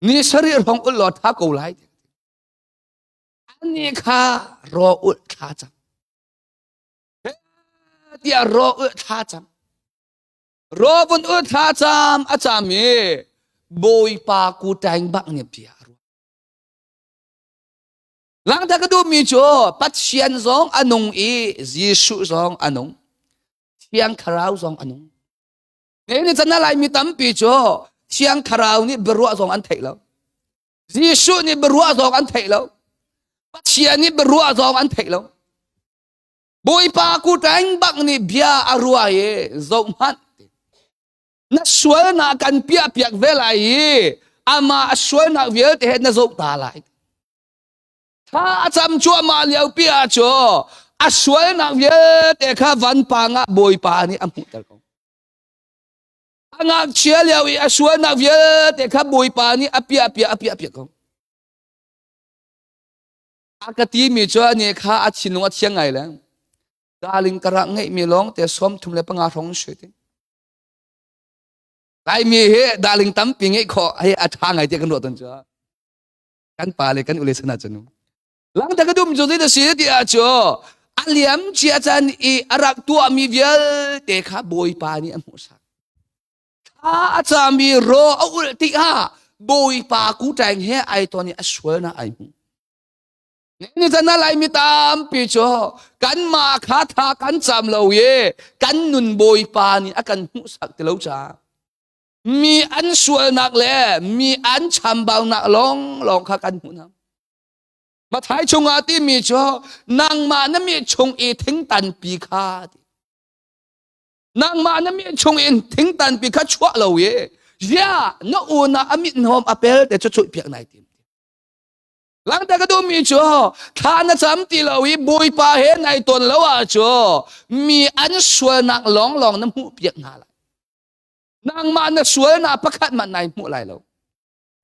Ni sarih hrawng ul law tha ko lai. Ani kha raw ul thla cam. Tiah raw ul thla cam. Raw vun ul thla cam a cam i Bawipa ku taing bak nih bia a ruah. Langta ka duhmi cu Pathian zong a nung i Jesuh zong a nung. Thiang Thlarau zong a nung. Ni chan Laimi tampi cu Thiang Thlarau nih biaruah zong an theih lo. Jesuh nih biaruah zong an theih lo. Pathian nih biaruah zong an theih lo. Bawipa kuteng bak nih bia a ruah i zoh hmanh. Na sualnak kan piah piak ve lai i amah a sualnak vialte he na zoh ta lai. Thla a cam cuahmah lio pi ah cu a sualnak vialte kha vanpang ah Bawipa nih a hmuhter ko. A ngakchia lio i a sualnak vialte kha Bawipa nih a piah piah a piah piah ko. A ka timi cu ani kha a thinlung a thiang ngai le darling ka rak ngeihmi lawng te 35 hrawng si ti. Laimi hi darling tampi ngeih khawh hi a ṭha ngai ti kan ruah tawn cu. Kan pa le kan ule sana cun. Langta ka dum cu zei si ti ah cu a liam cia can i a rak tuahmi vialte kha Bawipa nih a hmuhsak. Thla a cami ro a ulh tikah Bawipa kuṭaing he ai ton i a sualnak ai hmu. Ni chan Laimi tampi cu kanmah kha tha kan cam lo i kan nun Bawipa nih a kan hmuhsak ti lo caah mi an sualnak le mi an chambaunak lawnglawng kha kan hmuh hna. Mathai chungah timi cu nangmah na mi chung i thingtanpi kha ti. Nangmah na mi chung in thingtanpi kha chuah lo i zia na unau a mit hnawm a pel te cu chuih piak nai tim. Langta ka duhmi cu thla na cam ti lo i Bawipa he nai ton lo ah cu mi an sualnak lawnglawng na hmuh piak hna lai. Nangmah na sualnak pakhat hmanh nai hmuh lai lo.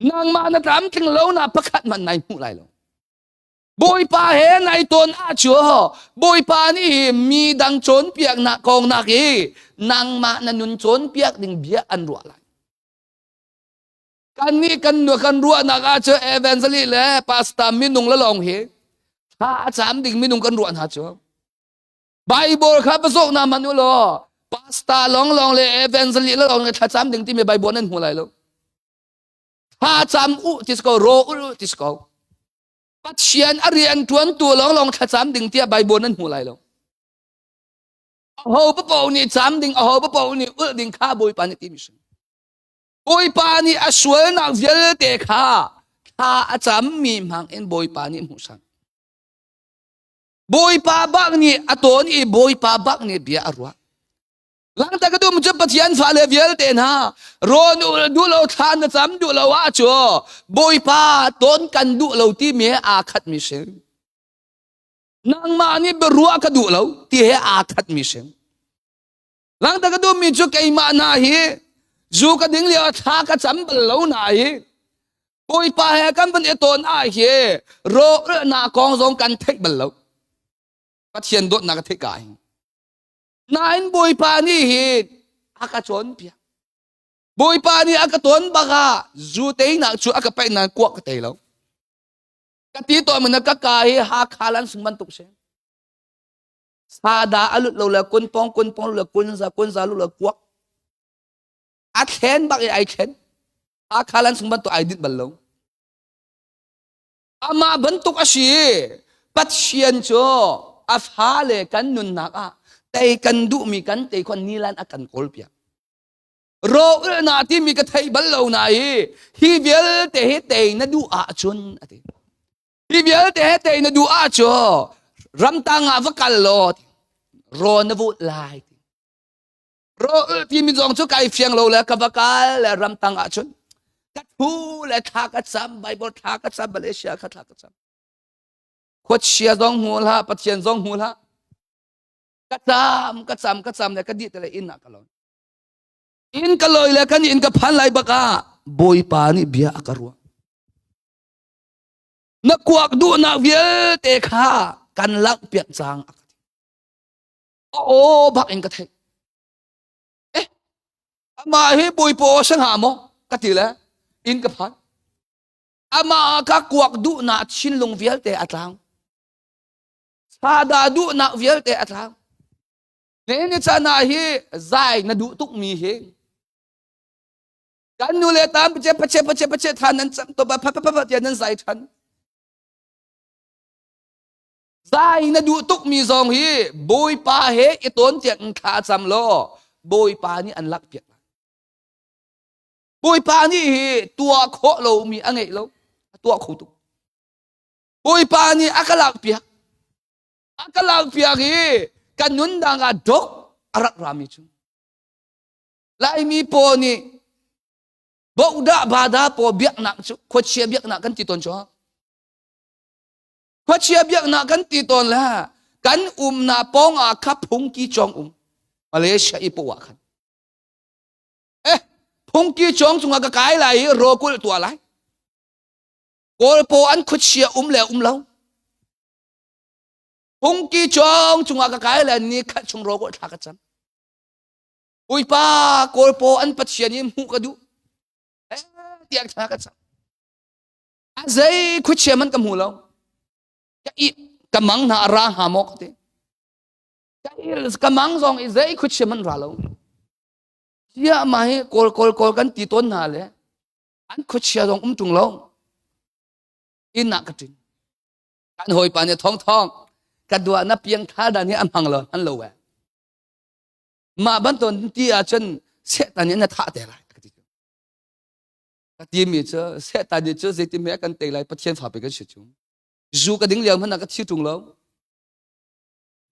Nangmah na tlamtling lo na pakhat hmanh nai hmuh lai lo. Bawipa he nai ton ah cu Bawipa nih mi dang cawnpiaknak kong nak i nangmah na nun cawnpiak ding bia an ruah lai. Kan nih kan kan ruahnak ah cu evangelist le pastor minung le lawng hi thla a cam ding minung kan ruah hna cu. Bible kha va zoh na man u law pastor lawng lawng le evangelist le lawng le thla cam ding timi Bible nan hmu lai lo. Thla cam u ti ko ro u ti ko. Pathian a rian tuan tu lawng lawng thla cam ding tiah Bible nan hmu lai lo. Aho papoh nih cam ding aho papoh nih ulh ding kha Bawipa nih ti mi si. Bawipa nih a sualnak vialte kha thla a cammi hmang in Bawipa nih hmuhsak. Bawipa bak nih a tawn i Bawipa bak nih bia a ruah. Langta ka dum cu Pathian fale vialte hna rawn duh lo thla na cam duh lo ah cu Bawipa tawn kan duh lo timi he aa khatmi si. Nangmah nih biaruah ka duh lo ti he aa khatmi si. Langta ka duhmi cu keimah hna hi zu ka ding lio thla ka cam bal lo na hi Bawipa he kan van i tawn ah hi rawlnak kong zong kan theih bal lo. Pathian dawtnak ka theih ka hin. Nain Bawipa nih hi a ka cawnpiak. Bawipa nih a ka tawn bak ah zu teinak cu a ka paih nain kuak ka tei lo. Ka ti tawn na ka ka hi Hakha lan sung bantuk si. Sada a lut lo le kun pong kun pong le kun za kun za lu le kuak. A thlen bak i ai thlen. Hakha lan sung bantuk ai dinh bal lo. Amah bantuk a si. Pathian cu a fale kan nunnak ah tei kan duhmi kan tei khon nilan a kan kawl piak. Rawlna timi ka thei bal lo na i hi vialte hi tei na duh ahcun a ti. Hi vialte he tei na duh ahcun ramtang ah va kal law raw na vut lai. Ro timi zong cu kai fiang lo le ka va kal le ramtang ahcun ka thu le thla ka cam Bible thla ka cam Malaysia kha thla ka cam khuachia zong hmu hlah Pathian zong hmu hlah ka cam ka cam ka cam le ka dih te le inn ah ka lon inn ka loi le kan inn ka phan lai bak ah Bawipa nih bia a ka ruah na kuak duhnak vialte kha kan langh piak cang a ka ti aw bak in ka theih eh amah hi bawipa aw si hnga maw ka ti le inn ka phan amah ka kuak duhnak thinlung vialte a tlang sada duhnak vialte a tlang ne ni chan ah hi zai na duh tuk mi hi kan nu le tam pache pache pache pache than nan cam to ba pha pha pha tiah nan zai than Zai na duh tukmi zong hi Bawipa he i tawn tiang in thla cam law Bawipa nih an lak piak lai. Bawipa nih hi tuah khawh lomi a ngeih lo. A tuah kho tuk. Bawipa nih a ka lak piak. A ka lak piak i ka nunnak ah dok a rak rami cu. Laimi paw nih bohdah bada paw biaknak cu khuachia biaknak kan ti tawn cu. Khuachia biaknak kan ti tawn le kan umnak pawng ah kha phungki cawng um Malaysia i poah khan eh phungki cawng cungah ka kai lai i rawkulh tuah lai Kawl paw an khuachia um le um lo phungki cawng cungah ka kai le ni khat chung rawkulh thla ka cam Uipa Kawl paw an pathian i hmuh ka duh eh tiang thla ka cam A zei khuachia man ka hmu lo. Ka i ka mang hna a ra hnga maw ka ti. Ka il ka mang zong i zei khuachia man ra lo. Sia ma hi kawl kawl kawl kan ti tawn hna le an khuachia zong um tung lo. Inn ah ka ṭin. Kan hawipa nih thong thong ka dua na piang tha dan hi a hmang lo han lo we. Mah bantuk ti ahcun sehtan nih na thah te lai. Ka ti. Ka timi cu Satan nih cu zeitin hme a kan tei lai Pathian fa pe kan si cu. Zu ka ding lio hmanh ah ka thi ṭung lo.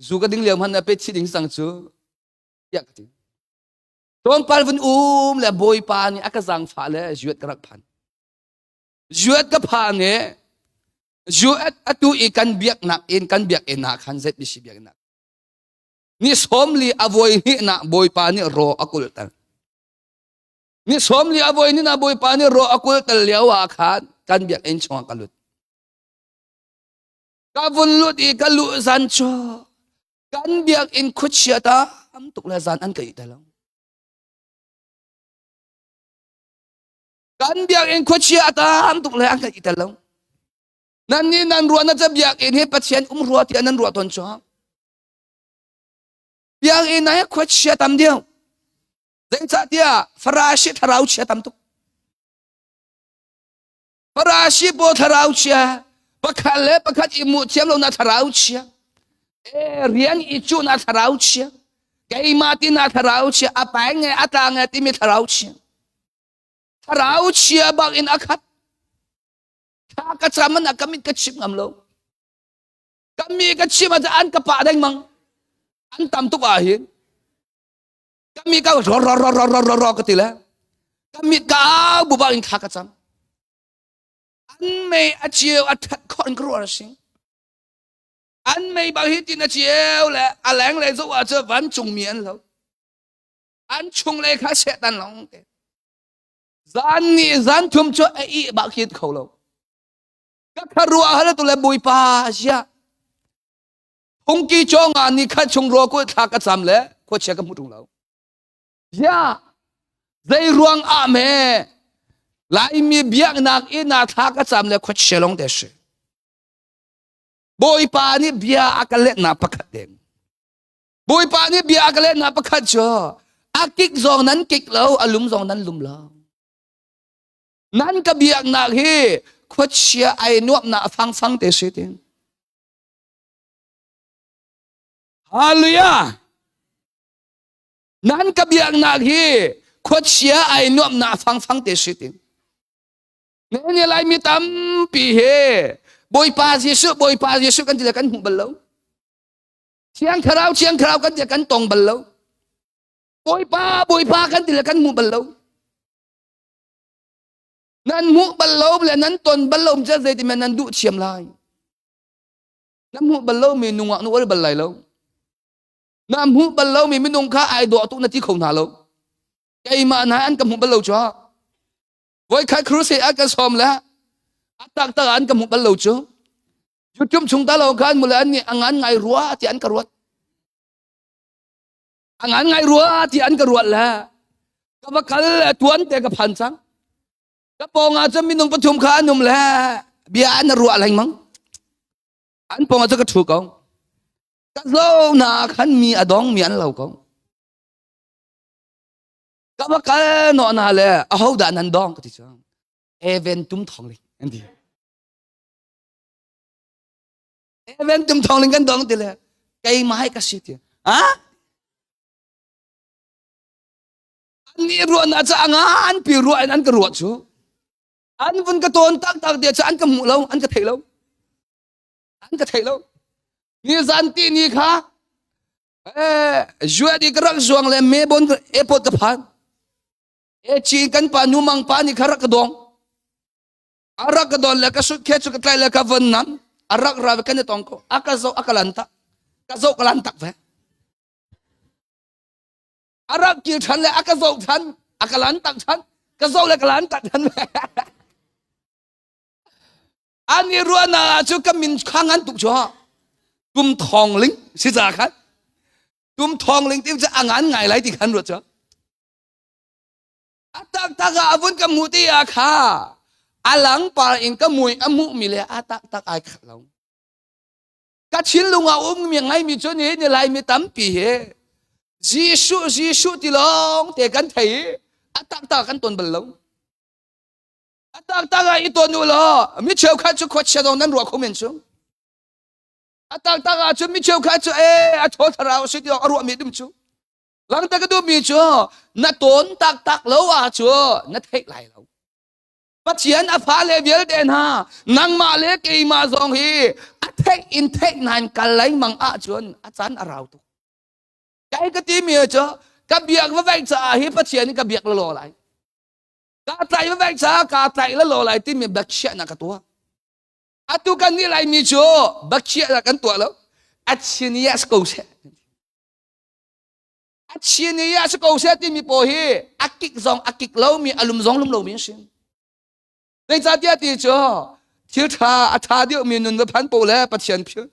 Zu ka ding lio hmanh ah pe thi ding sang cu tiah ka ti. Tlawmpal vun um le Bawipa nih a ka zaangfah le zuat ka rak phan. Zuat ka phan i zuat atu i kan biaknak in kan biakinn ah khan ZBC biakinn ah ni sawmli a voi hnihnak Bawipa nih raw a kulhter. Ni 40 a voi ni na Bawipa nih rawh a kul tel lio ah khan kan biakinn chungah ka lut. Ka vun lut i ka luh zan cu kan biakinn khuachia tam tuk le zan an ka ih te lo. Kan biakinn khuachia tam tuk le an ka ih te lo. Nan nih nan ruah na ca biakinn hi Pathian um rua tiah nan ruah tawn cu. Biakinn ah khuachia tam deuh. Zeicahtiah Farasi thlarau chia tam tuk. Farasi pawl thlarau chia, pakhat le pakhat i hmuh thiam lo na thlarau chia. E, rian i cu na thlarau chia. Keimah ti na thlarau chia, a pai nge a tla nge timi thlarau chia. Thlarau chia bak in a khat. Thla ka cam an ka mit ka chim ngam lo. Ka mi ka chim ah an ka pah dengmang. An tam tuk ah hin. Ka mi ka ro ro ro ro ro ro ro ka ti le ka mit ka au bu bang in thla ka cam an mei a ceu a that khawh in ka ruah a si an mei bang hi tin a ceu le a leng le zoh ah cu vancung mi an lo an chung le kha setan long te zan ni zan thum cu a i ba khit kho lo ka kharuah hal tu le bawipa sia Phungki cawng ah ni khat chung rua kul thla ka cam le khuachia ka hmu ṭung lo. Ya, zei ruang ah me Laimi biaknak inn ah thla ka cam le khuachia lawng te si. Bawipa nih bia a ka lehnak pakhat deng. Bawipa nih bia a ka lehnak pakhat cu a kik zong nan kik lo, a lum zong nan lum lo. Nan ka biaknak hi khuachia ai nuamhnak a fangfang te si tin. Hallelujah! Nan ka biaknak hi khuachia ai nuamhnak fangfang te si tin. Ne Laimi tampi he Bawipa Jesuh Bawipa Jesuh kan ti le kan hmu bal lo. Thiang Thlarau Thiang Thlarau kan ti kan tong bal lo. Bawipa, Bawipa kan ti le kan hmu bal lo. Nan hmuh bal lo le nan ton bal lo cu zeitin nan duh thiam lai. Na hmuh bal lo mi nungak na ual bal lai lo. Na hmuh bal lo mi minung kha ai dawh tuk na ti kho hna lo. Keimah hna an ka hmuh bal lo cu. Voikhat crusade an kan sawm le a taktak an ka hmuh bal lo cu. YouTube chung ta lo khan mule an nih a ngan ngai rua ti an ka ruat. A ngan ngai rua ti an ka ruat le ka va kal tuan te ka phan cang. Ka pawng ah cun minung pathum kha an um le bia an ruah lengmang. An pawng ah cun ka ṭhu ko. Ka zo na khan mi a dong mi an lo ko. Ka va kal nawh na le aho dah nan dong ka ti cu. Even tum thong ling an ti. Even tum thong ling kan dong ti le keimah hi ka si ti. Ha? An nih ruahnak cu a ngan pi ruah in an ka ruah cu. An vun ka tawn taktak dia cu an ka hmuh lo, an ka thei lo. An ka thei lo. Ni zan ti ni kha eh juadi ka rak zuang le Melbourne airport ka phan. E chi kan pa nu mang pa ni kha rak ka dong. A rak ka don le ka sut khe chu ka tlai le ka von nam. A rak ra ve kan i tong ko. A ka zo a ka lan tak. Ka zo ka lan tak ve. A rak kil ṭhan le a ka zoh ṭhan a ka lan tak ṭhan ka zoh le ka lan tak ṭhan an i ruahnak ah cu ka min kha ngan tuk cu tum thong ling si ca khan tum thong ling ti cu a ngan ngai lai ti khan ruat cu a tak tak ah a vun ka hmuh ti ah kha a lang par in ka mui a hmuh mi le a tak tak ai khat lo. Ka thinlung ah ummi ngaimi cu ni ni Laimi tampi hi Jesuh Jesuh ti lawng te kan thei i a taktak kan ton bal lo. A taktak ah i ton u law mi cheukhat cu khuachia dong nan ruah kho men cu. A taktak ah cun mi cheukhat cu e a thaw thlarau si ti a ruah mi dum cu. Langta ka duhmi cu na ton taktak lo ah cu na theih lai lo. Pathian a fale vialte hna nangmah le keimah zong hi a theih in theih nain kal lengmang ahcun a caan a rau tuk. Kai ka timi cu ka biak va veih caah hi Pathian in ka biak lalaw lai. Ka tlaih va veih caah ka tlaih lalaw lai timi biakchiahnak ka tuah. Atu kan nih Laimi cu biakchiahnak kan tuah lo. A chin yes ko seh. A chin i a si ko seh timi paw hi a kik zong a kik lomi a lum zong lum lomi an si. Zeicahtiah ti cu thil ṭha a ṭha deuhmi nun va phan po le Pathian phil.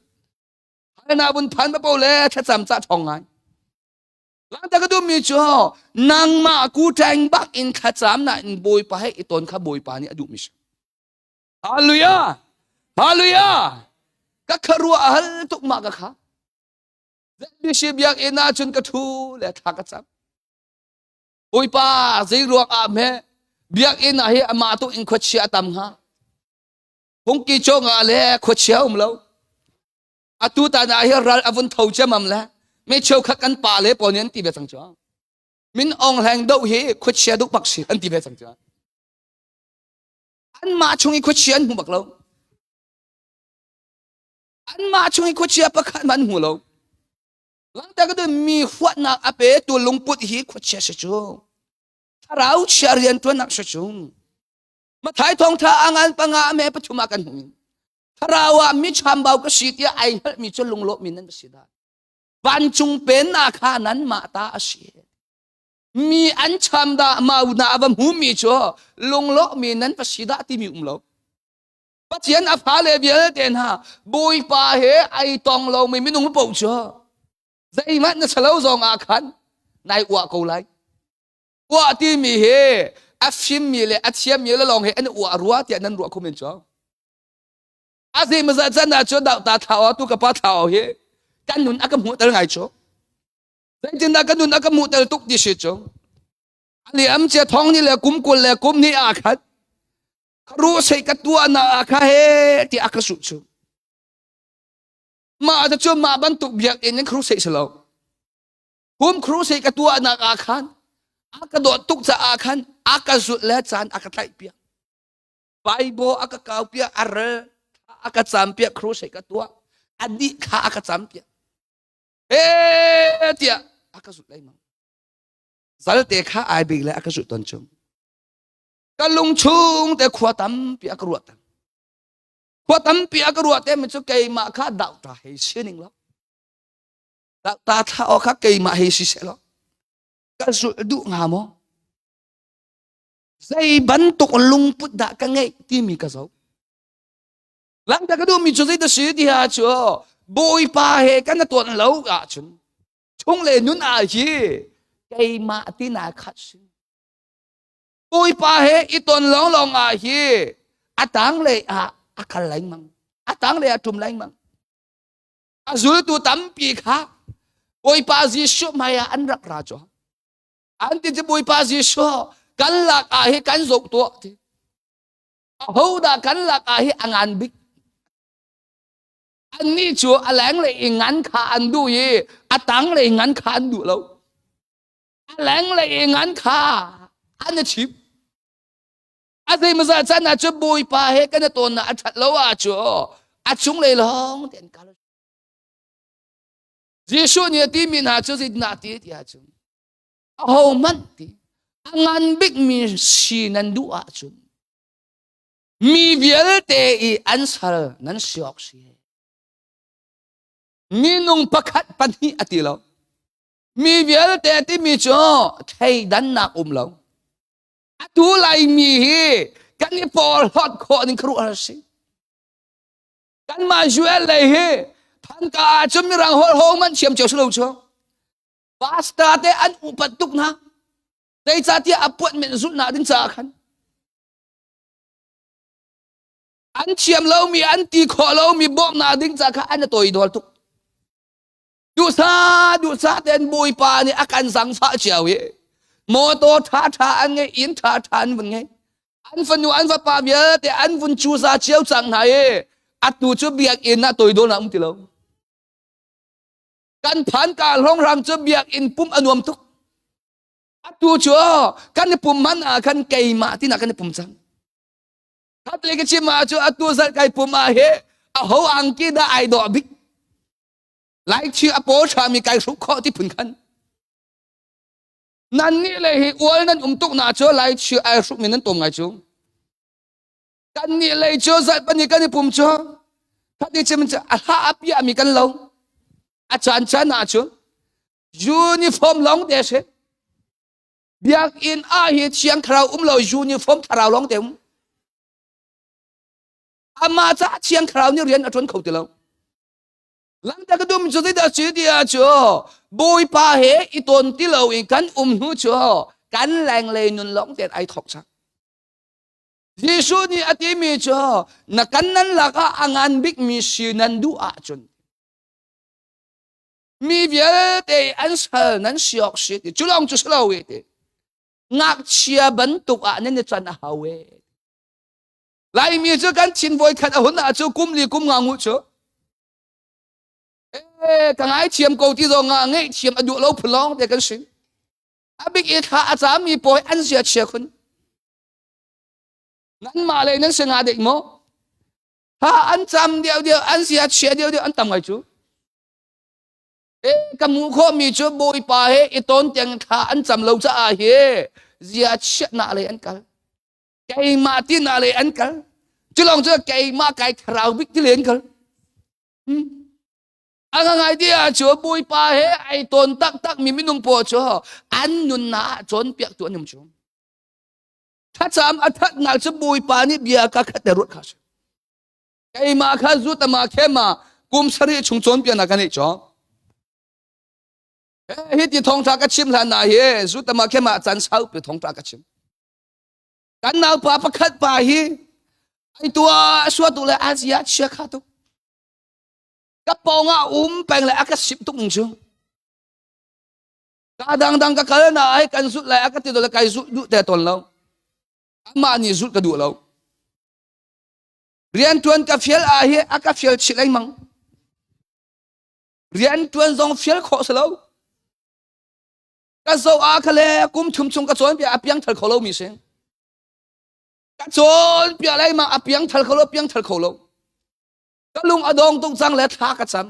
Halnak vun phan va po le thlacam ca ṭhawng ngai. Langta ka duhmi cu nangmah ku ṭeng bak in thlacam na in Bawipa he i ton kha Bawipa nih a duhmi si. Hallelujah! Hallelujah! Ka kharuah a hal tuk mah ka kha. ZBC biakinn ah cun ka ṭhu le thla ka cam. Bawipa zei ruang ah hme biakinn ah hi amah tu in khuachia a tam hnga. Phungki cawng ah le khuachia um lo. Atu tan ah hi ral a vun tho ciamam le mi cheukhat kan pa le pawl nih an ti ve cang cu. Min Aung Hlaing doh hi khuachia duh bak si an ti ve cang cu. Anmah chung i khuachia an hmu bak lo. Anmah chung i khuachia pakhat hmanh an hmu lo. Langter ka mi huatnak a pe tu lungput hi khuachia si cu. Thlarau chia rianṭuannak si cu. Mathai thawngṭha a ngan panga a me pathum ah kan hmu. Thlarau ah mi chambau ka si tiah ai hngalhmi cu lunglawmmi nan si dah. Vancung pennak kha nanmah ta a si. Mi an cham dah mau na va hmumi cu lunglawmmi nan va si dah timi um lo. Pathian a fale vialte hna Bawipa he ai tong lomi minung paoh cu zeihmanh na salo zong ah khan nai uah ko lai. Uah timi hi a fimmi le a thiammi le lawng he an uah rua tiah nan ruah kho men cu. A zeimazah can ah cun ta thlau tu ka pa thlau hi kan nun a ka hmuhter ngai cu. Zeitindah ka nun a ka hmuhter tuk ti si cu. A liam cia thong ni le kum 20 le kum ni ah khan Ruhsei ka tuahnak ah kha he ti a ka suh cu. Mah cu mah bantuk biakinn in crusade si lo. Hum crusade ka tuahnak ah khan a ka dawt tuk caah khan a ka zulh le caan a ka tlaih piak. Bible a ka kau piak, a rel a ka cam piak, crusade ka tuah. A dih kha a ka cam piak. He tiah a ka zulh lengmang. Zalte kha ai bik le a ka zuh ton chung. Ka lung chung te khua tampi a ka ruah tam. Khua tampi a ka ruah te mi cu keimah kha dau ta hei si ning lo. Dau ta thla o kha keimah hei si se lo. Ka zulh duh nga maw? Zei bantuk lungput dah ka ngeih timi ka zoh. Langta ka duhmi cu zei dah si ti ha cu Bawipa he kan tuan lo ahcun chung le nun ah hi keimah ti na khat si. Bawipa he i ton lawng lawng ah hi a tang le ah a kal lengmang. A tang le a tum lengmang. A zultu tampi kha Bawipa Jesuh hmai ah an rak ra cu. An ti cu Bawipa Jesuh kan lak ah hi kan zoh tuah ti. Ahodah kan lak ah hi a ngan bik? Annih cu a lenglei i ngan kha an duh i a tanglei ngan kha an duh lo. A lenglei i ngan kha an i chim. A zeimawzah can ah cu Bawipa he kan i tawnnak a ṭhat lo ah cu a chunglei lawng te an kal. Jesuh nih a timi hna cu zeitindah a ti ti ahcun ahohmanh ti a ngan bikmi si nan duh ahcun mi vialte i an sal nan si awk si. Minung pakhat pahnih a ti lo. Mi vialte a timi cu thleidannak um lo. Atu Laimi hi kan i porhlawt khawh ning khuaruahhar a si. Kanmah UL lei hi phanka ahcun mirang holh ho man thiam cio si lo cu. Pastor te an upat tuk hna. Zeicahtiah appointment zulhnak ding caah khan. An thiam lomi, an ti khawh lomi bawmhnak ding caah kha an i toidor tuk. Duhsa duhsa tein Bawipa nih a kan zangfah cio i motor ṭha ṭha an ngei, inn ṭha ṭha an vun ngei. An fanu an fapa vialte an vun cuza cio cang hna i atu cu biakinn ah toidornak um ti lo. Kan phan ka hlongrang cu biakinn pumh a nuam tuk. Atu cu kan i pum man ah khan keimah tinak kan i pum cang. Khat le ka chim ah cu atu zalh kai pum ah hi a ho angki dah ai dawh bik. Laikhi a paw ṭhami kai hruk khawh ti phun khan. Nan nih le hi ual nan um tuk na cu laikhi ai hrukmi nan tom ngai cu. Kan nih lei cu zarhpani kan i pum cu khati chim cu a hla a piahmi kan lo. A caan caan ah cun uniform lawng te si. Biakinn ah hi thiang thlarau um lo uniform thlarau lawng te um. Amah caah thiang thlarau nih rian a ṭuan kho ti lo. Langta ka dum cu zeidah si ti ah cu Bawipa he i tawn ti lo in kan um hnu cu kan lenglei nun lawng tein ai thawk cang. Jesuh nih a timi cu na kan nan lakah a ngan bikmi si nan duh ahcun mi vialte an sal nan si awk si ti cu lawng cu si lo e ti ngakchia bantuk ah nan i can a hau e Laimi cu kan thin voi khat a hun ah cu kum li kum nga ngu cu e ka ngai thiam ko ti zong ah ngeih thiam a duh lo phulong te kan si a bik i thla a cam mi pawi an zia chia khun nan mah le nan singa dek mo ha an cam deuh deuh an zia chia deuh deuh an tam ngai cu e ka mu kho mi cu bawipa he i ton tiang thla an cam lo caah hi zia chia na le an kal keimah ti na le an kal culong cu keimah kai thlarau bik ti le an kal hmm. a ngai ti ah cu bawipa he ai tawn taktak mi minung paw cu an nunnak ah cawnpiak tu an um cu thlacam a thatnak cu bawipa nih bia ka khat te ruat kha si keimah kha zu tama khema kum sarih chung cawnpiaknak kan nei cho hi ti thawngtha ka chim hlan na hi zu tama khema chan sau pe thawngtha ka chim Kan naupa pakhat pa hi ai tua sua tu le azia chia kha tu. Ka pawng ah um peng le a ka sip tuk ning cu. Ka dangdang ka kal na ai kan zut lai a ka ti do le kai zut duh te ton lo. Amah nih zut ka duh lo. Rian tuan ka fial a hi a ka fial chih lengmang. Rian tuan zong fial khawh si lo. Ka zoh ah kha le kum thum chung ka cawnpiak a piang thal kho lomi si. Ka cawnpiak lengmang a piang thal kho lo piang thal kho lo. Ka lung a dong tuk cang le thla ka cam.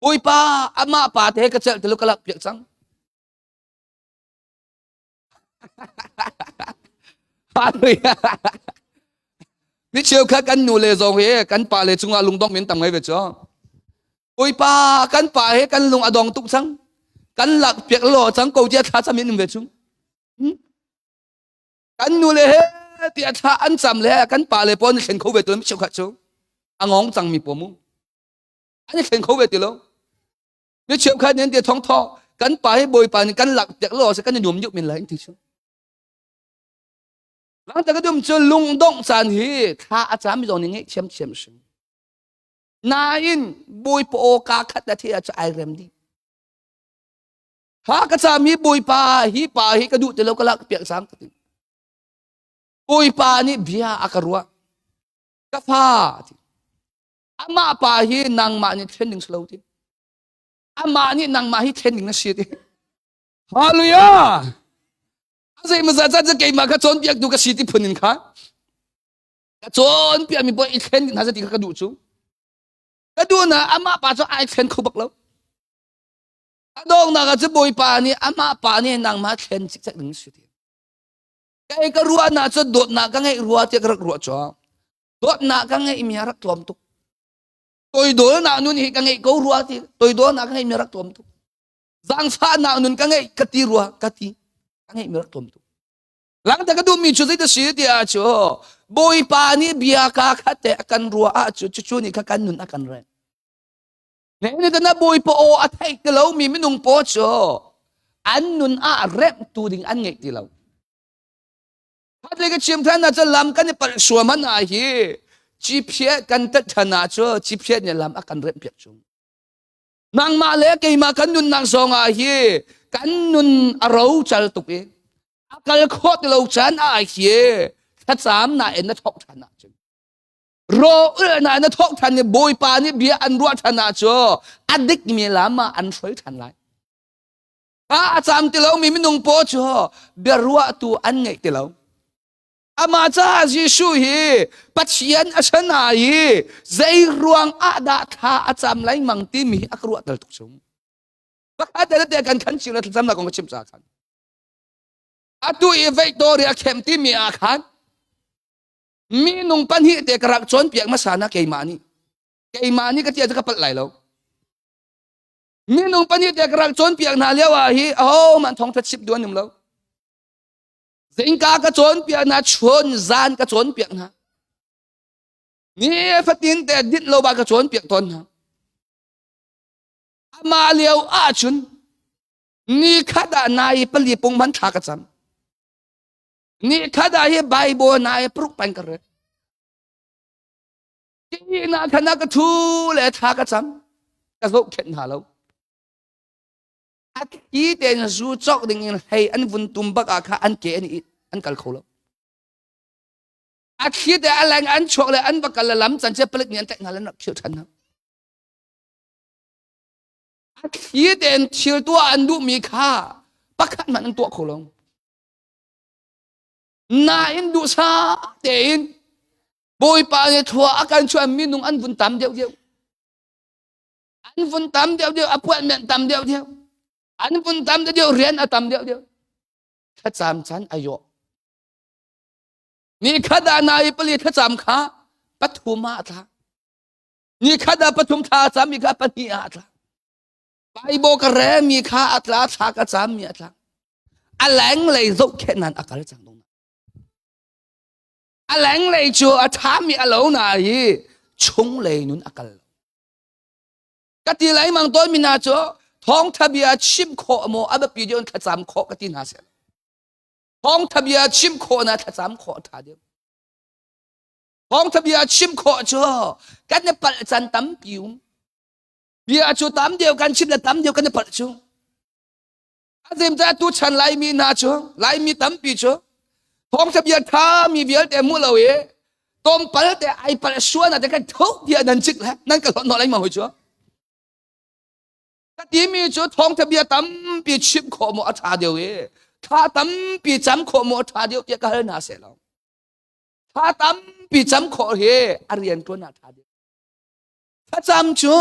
Bawipa amah pa te ka celh tilu ka lak piak cang. Hallelujah. Mi cheukhat kan nu le zong hi kan pa le cungah lungdong min tam ngai ve cu. Bawipa kan pa he kan lung a dong tuk cang. Kan lak piak lo cang ko tia thla cam in um ve chung. Hmm? Kan nu le he tia thla an cam le kan pa le pawn thlen kho ve tu mi cheukhat cu. A ngong cang mi paw mu. An thlen kho ve ti lo. Mi cheukhat nih an ti thong thaw kan pa hi Bawipa nih kan lak piak lo se kan i nuam deuh men lai an ti cu. Langta ka dum cu lungdongh caan hi thla a cam mi zong nih ngeih thiamthiam a si. Nain Bawipa aw kaa khat na theih ahcun ai rem dih. Thla ka cam hi Bawipa hi pa hi ka duh ti lo ka lak piak cang ka ti. Bawipa nih bia a ka ruah. Ka fa ti. Amah pa hi nangmah nih thlen ding si lo ti. Amah nih nangmah hi thlen ding na si ti. Hallelujah! Zei maw zat zat keimah kha cawnpiaktu ka si ti phun in kha ka cawnpiak mi paoh i thlen hna ti kha ka duh cu ka duh na amah pa cu ai thlen kho bak lo a dongnak ah cu bawipa nih amah pa nih nangmah thlen cikcek ding si ti kei ka ruahnak cu dawtnak ka ngeih rua tiah ka rak ruah cu dawtnak ka ngeih mi a rak tlawm tuk toidawlnak nun hi ka ngeih ko rua ti toidawlnak ka ngeih mi a rak tlawm tuk zaangfahnak nun ka ngeih ka ti rua ka ti ka ngeih mi rak tlawm tuk langta ka duhmi cu zei si ti ah cu bawipa nih bia ka khat te a kan rua ah cu cucu nih kha kan nun a kan reng ne ni na bawipa aw a theih ti lo mi minung paw cu an nun ah remh tu ding an ngeih ti lo Khatlei ka chim than na cu lam kan i palh suaman ah hi GPS kan tat than ah cu GPS nih lam a kan remh piak chung Nangmah le keimah kan nunnak zong ah hi kan nun a rocal tuk i a kal khawh ti lo caan ah hi thlacam na in na thawk ṭhan ahcun ro na na thawk ṭhan i Bawipa nih bia an ruah ṭhan ah cu a dikmi lam ah an hruai ṭhan lai. A a cam ti lomi minung paw cu bia ruahtu an ngeih ti lo. Amah caah Jesuh hi Pathian a si na i zei ruang ah dah thla a cam lengmang timi hi a ka ruahter tuk chung. Pakhat te te kan khan chim le thlacamnak kong ka chim caah khan. Atu i Victoria a khem timi ah khan minung pahnih te ka rak cawnpiak hmasa na keimah nih. Keimah nih ka ti ah ka palh lai lo. Minung pahnih te ka rak cawnpiak hna lio ah hi ahohmanh thawngtha chimh duh an um lo. Zingka ka cawnpiak hna, chun zan ka cawnpiak hna. Ni fatin te dinh lo ba ka cawnpiak tawn hna. Amah lio ahcun ni khat ah nai pali pung man thla ka cam. Ni khat ah hi Bible nai paruk pan ka rel. Ki na khana ka thu le thla ka cam. Ka zohkhenh hna lo. A thi tein zu cawk ding in hlei an vun tum bak ah kha an ke an i an kal kho lo. A thli te a leng an chuak le an va kal le lam can che palik nih an tlaih hna le an rak khirh ṭhan hna. A thli tein thil tuah an duhmi kha pakhat hmanh an tuah kho lo. Nain duhsah tein Bawipa nih thlua a kan chuah minung an vun tam deuh deuh. An vun tam deuh deuh, a puanmen tam deuh deuh. An vun tam deuh deuh, rian a tam deuh deuh. Thlacam chan a yawh. Ni khat ah nai pali thlacam kha pathum ah a tla. Ni khat ah pathum thla a cam mi kha pahnih ah a tla. Bible ka re mi kha a tla, thla ka cam mi a tla. A lenglei zohkhenh nan a kal cang dong. A lenglei cu a ṭhami a lo na hi chunglei nun a kal lo. Ka ti lai mang tawn mi hna cu thawngtha bia chim khawh maw a biapi deuh in thlacam khawh ka ti hna seh. Thawngtha bia chim khawh na thlacam khawh a ṭha deuh. Thawngtha bia chim khawh cu kan i palh can tampi um. Bia cu tam deuh kan chim le tam deuh kan i palh cu. Azim ca tu chan Laimi hna cu Laimi tampi cu thawngtha bia tha mi vialte mu lo i tawmpal te ai pal suan te kan tho bia nan cik le nan ka hlawt lengmang hoi cu ka timi cu thawngtha bia tampi chim khawh mu a tha deuh i thla tampi cam khawh mu a tha deuh tiah ka hal hna seh lo thla tampi cam khawh hi a rian tuan a tha deuh thlacam cu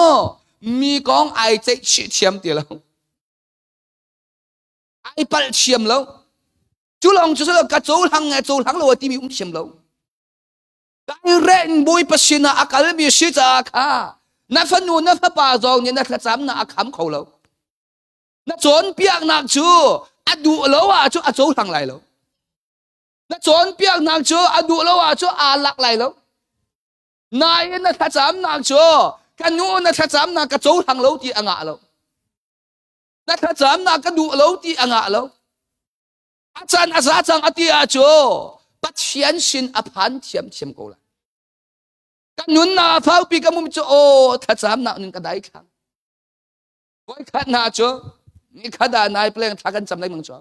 mi kong ai ceih chih thiam ti lo ai palh thiam lo. Cu lawng cu ka cohlang nge cohlang lo timi um thiam lo. Kai ren Bawipa sinah a kalmi si caah kha na fanu na fapa zong nih na thlacam na a kham kho lo. Na cawnpiaknak cu a duh lo ah cu a cohlang lai lo. Na cawnpiaknak cu a duh lo ah cu aa lak lai lo. Nain na thlacamnak cu ka nu na thlacamnak ka cohlang lo ti a ngah lo. Na thlacamnak ka duh lo ti a ngah lo. A can a za cang a ti ah cu Pathian sin a phan thiamthiam ko lai. Ka nunnak faupi ka mum cu aw thlacamnak nun ka dai thlang. Voikhat hna cu nikhat ah nai pleng thla kan cam lengmang cu.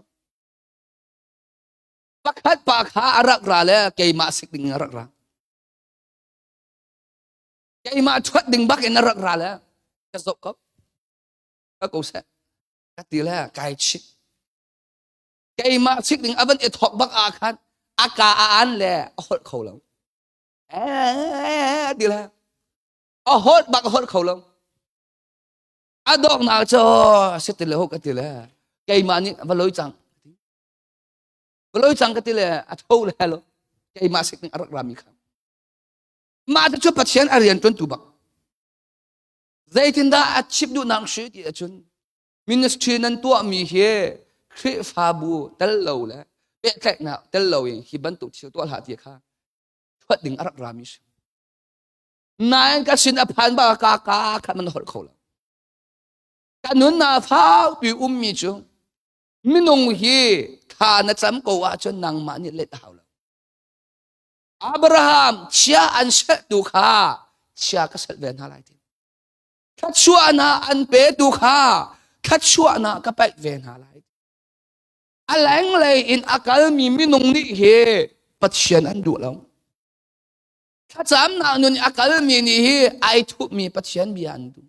Pakhat pa kha a rak ra le keimah sik ding a rak ra. Keimah thuat ding bak in a rak ra le ka zoh ko. Ka ko seh. Ka ti le kai chit. Keimah sik ding a van i thawk bak ah khan a ka a an le a holh kho lo. Eh ti le a holh bak a holh kho lo. A donghnak cu si ti le ho ka ti le keimah nih va loi cang. Va loi cang ka ti le a tho le lo keimah sik ning a rak rami kha. Mah cu Pathian a rian tuan tu bak. Zeitindah a chip duhnak si ti ahcun ministry nan tuahmi hi Khrihfabu tel lo le pehtlaihnak tel lo in hi bantuk thil tuah hlah ti kha thuat ding a rak rami si. Nain ka sin a phan ba ka ka kha man holh kho lo. Ka nunnak faupi ummi cu minung hi thla na cam ko ahcun nangmah nih let a hau lo. Abraham chia an sertu kha chia ka serh ve hna lai ti. Thluachuahnak an petu kha thluachuahnak ka paih ve hna lai. A lenglei in a kalmi minung nih hi Pathian an duh lo. Thlacamnak nun i a kalmi nih hi ai thupmi Pathian bia an duh.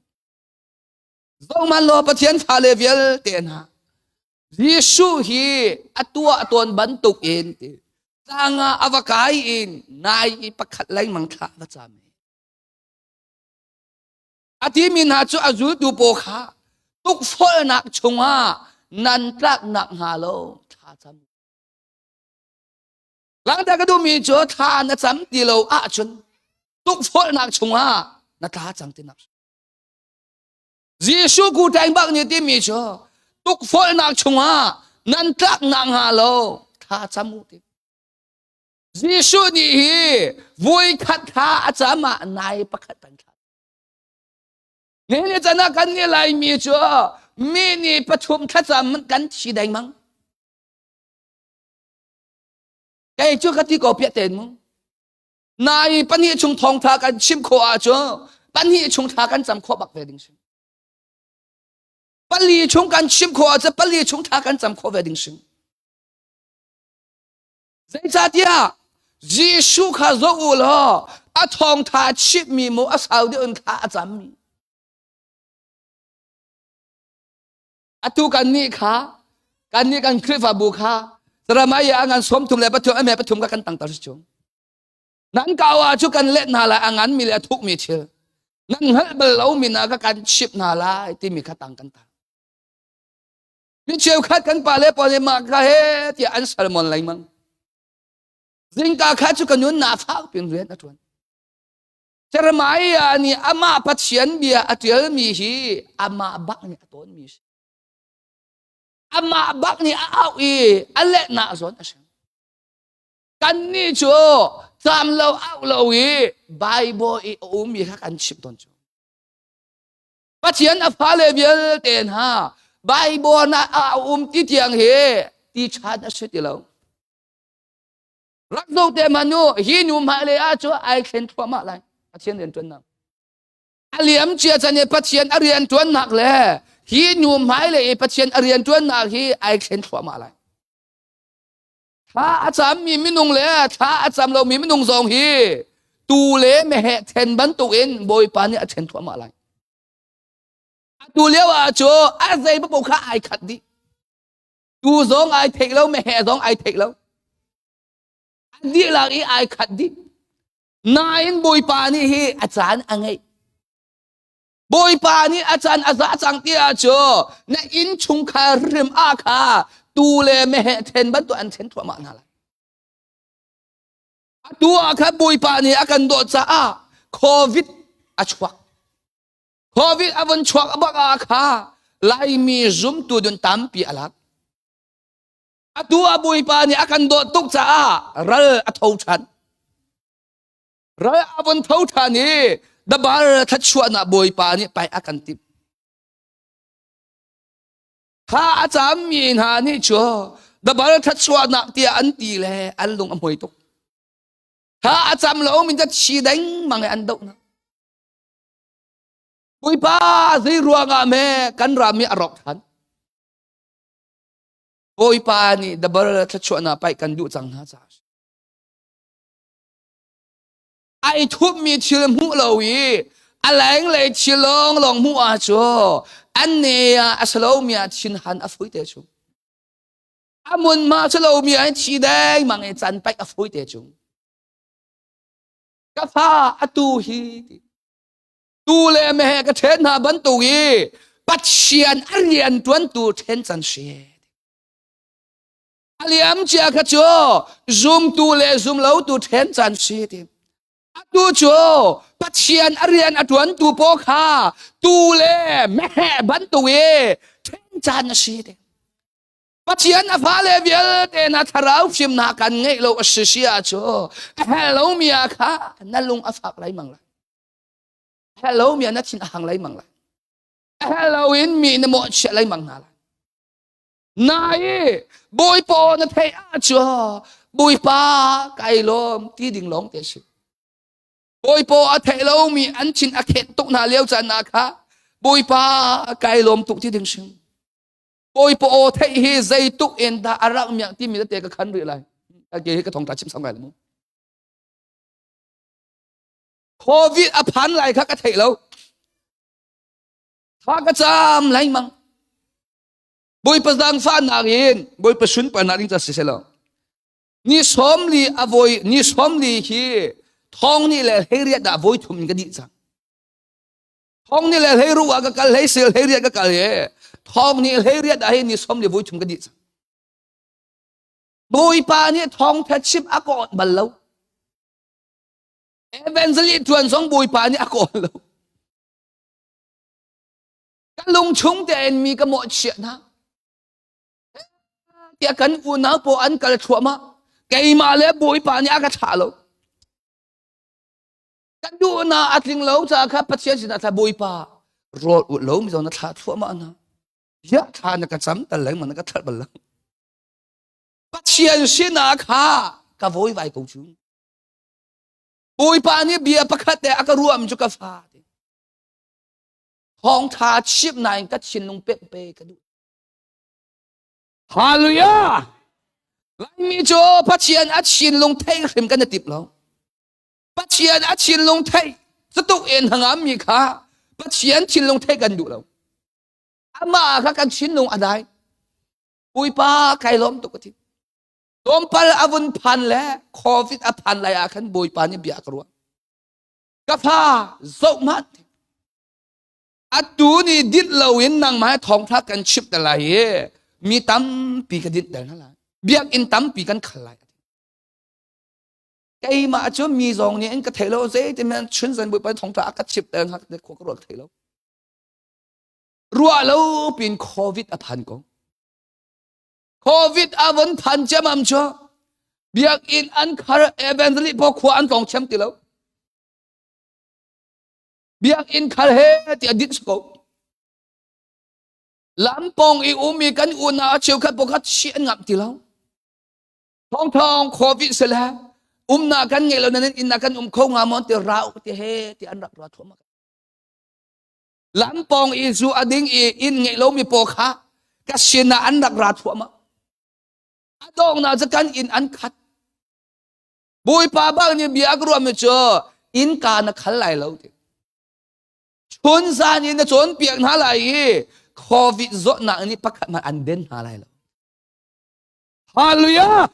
Zohman law Pathian fale vialte hna Jesuh hi a tuah tawn bantuk in ti tlang ah a va kai in nai i pakhat lengmang thla va cam. A timi hna cu a zultu pawl kha tukforhnak chungah nan tlaknak hnga lo thla cam. Langter ka duhmi cu thla na cam ti lo ahcun tukforhnak chungah na tla cang tinak. Jesuh ku ṭeng bak nih timi cu tukforhnak chungah nan tlaknak hnga lo thla cam u ti. Jesuh nih hi vui khat thla a cam ah nai pakhat kan thla. Ni can ah kan nih Laimi cu mi nih pathum thlacam kan thi dengmang. Kei cu ka ti ko piah ten mu. Nai pahnih chung thawngtha kan chim khawh ahcun pahnih chung thla kan cam khawh bak ve ding si. Pali chung kan chim khawh ahcun pali chung thla kan cam khawh ve ding si. Zeicahtiah Jesuh kha zoh u law a thawngtha chimmi mu a sau deuh in thla a cammi. Atu kan nih kha kan nih kan Khrihfabu kha Jeremiah a ngan 33 a me pathum ka kan tangter si chung. Nan kau ah cu kan let hna lai a ngan mi le a thuk mi thil. Nan hngalh bal lo mi na ka kan chip hna lai timi kha tang kan tang. Mi cheukhat kan pa le pawl nih mah ka he tiah an salmon lengmang. Zingka kha cu ka nun na fak pin rian a tuan. Jeremiah nih amah Pathian bia a ṭialmi hi amah bak nih a tawnmi a si. Amah bak nih a auh i a lehnak zawn a si. Kannih cu caam lo auh lo i Bible i a ummi kha kan chimh tawn cu. Pathian a fale vialte hna Bible na a um ti tiang hi ti ṭhan a si ti lo. Rak zo te man u hi nu hmai le ah cu ai thlen thluahmah lai Pathian rian ṭuannak. A liam cia can i Pathian a rian ṭuannak le hi nu hmai le i Pathian a rian ṭuannak hi ai thlen thluahmah lai. Thla a cammi minung le thla a cam lomi minung zong hi tu le meheh then bantukin Bawipa nih a then thluahmah lai. Atu lio ah cu a zei paoh kha ai khat dih. Tu zong ai theih lo, meheh zong ai theih lo. An dihlak i ai khat dih. Nain Bawipa nih hi a caan a ngeih. Bawipa nih a caan a za cang ti ah cu na inn chungkhar hrim ah kha Tu le meheh then bantuk an then thluahmah hna lai. Atu ah khan Bawipa nih a kan dawt caah COVID a chuak. COVID a vun chuak bak ah kha Laimi zumtu dun tampi a lak. Atu ah Bawipa nih a kan dawt tuk caah ral a tho ṭhan. Ral a vun tho ṭhan i dabar thluachuahnak Bawipa nih pai a kan timh. Thla a cammi hna nih cu dabar thluachuahnak tiah an ti le an lung a hmui tuk. Thla a cam lo min ca thi dengmang i an doh hna. Bawipa zei ruangah me kan ram hi a rawk ṭhan. Bawipa nih dabar thluachuahnak paih kan duh cang hna caah. Ai thupmi thil hmuh lo i a lenglei thil lawnglawng hmuh ah cu an ne ah a si lomi ah thinhan a fui te chung. A munma si lomi ah thi dengmang i can paih a fui te chung. Ka fa atu hi tu le meheh ka ṭhen hna bantuk i Pathian a rian ṭuantu ṭhen can si. A liam cia kha cu zumtu le zumlotu ṭhen can si ti. Atu cu Pathian a rian a ṭuantu paw kha tu le meheh bantuk i ṭhen caan a si ti. Pathian a fale vialte na thlarau fimnak kan ngeih lo a si si ah cu a herh lomi ah kha na lung a fak lai mang lai. A herh lomi ah na thin a hang lai mang lai. A herh loin mi na mawhchiah lai mang hna lai. Na i Bawipa na theih ah cu Bawipa kai lawm ti ding lawng te si. Bawipa a theih lomi an thin a khenh tuk hna lio caan ah kha Bawipa kai lawm tuk ti ding si. Bawipa aw theih hi zeituk in dah a rak miak timi te ka khan rih lai. Ka ke hi ka thong ta chim sang lai mu. Covid a phan lai kha ka theih lo. Thla ka cam lai mang. Bawipa zaangfahnak in Bawipa sunparnak ding ca si seh lo. Ni 40 a voi ni 40 hi thong ni le 18 dah voi thum in ka dih cang. Thong ni le hlei ru ah ka kal hlei sil hlei riat ka kal ye thong ni hlei riat ah hi ni som li vui thum ka dih cang. Bawipa nih thawngtha chim a ka awt bal lo. Evangelist tuan zong Bawipa nih a ka awn lo. Ka lung chung tein mi ka mawhchiah hna. Tiah kan unau pawl an kal thluahmah. Keimah le Bawipa nih a ka thlah lo. Kan duhnak a tling lo caah kha Pathian sinah thla Bawipa rawl ulh lo mi zong na thlah thluahmah hna. Ya thla na ka cam tal lengmang na ka thalh bal lo. Pathian sinah kha ka vawivai ko cu. Bawipa nih bia pakhat te a ka ruahmi cu ka fa. Thawngtha chimh nain ka thinlung pek pe ka duh. Hallelujah! Laimi cu Pathian a thinlung theih hrim kan i tip lo. Pathian a thinlung theih cutuk in hnangammi kha Pathian thinlung theih kan duh lo. Amah kha kan thinlung a dai. Puipa kai lawm tuk a ti. Tlawmpal a vun phan le COVID a phan lai ah khan Bawipa nih bia ka ruah. Ka fa zoh hmanh. Atu ni dinh loin nangmah he thawngtha kan chimh te lai i mi tampi ka dinhter hna lai. Biakinn tampi kan khal lai. Keimah cu mi zong nih in ka thei lo zeitin men chun zan Bawipa thawngtha a ka chimh ter hna khua ka ruah ka thei lo. Ruah lo pin COVID a phan ko. COVID a von phan ciamam cu biakinn an khar evangelist pawl khua an tlawng thiam ti lo. Biakinn khar he ti a dit ko. Lampong i umi kan unau a cheukhat pakhat chi an ngam ti lo. Thawngthawng COVID se le umnak kan ngei lo nan inn ah kan um kho nga maw ti rau ti he ti an rak ruah thluahmah. Lampawng i zu a ding i inn ngei lomi paw kha ka sinah an rak ra thluahmah. A donghnak cu kan inn an khat. Bawipa bak nih bia a ka ruahmi cu innka na khal lai lo ti. Chun zan in na cawnpiak hna lai i COVID zawtnak nih pakhat hmanh an den hna lai lo. Hallelujah!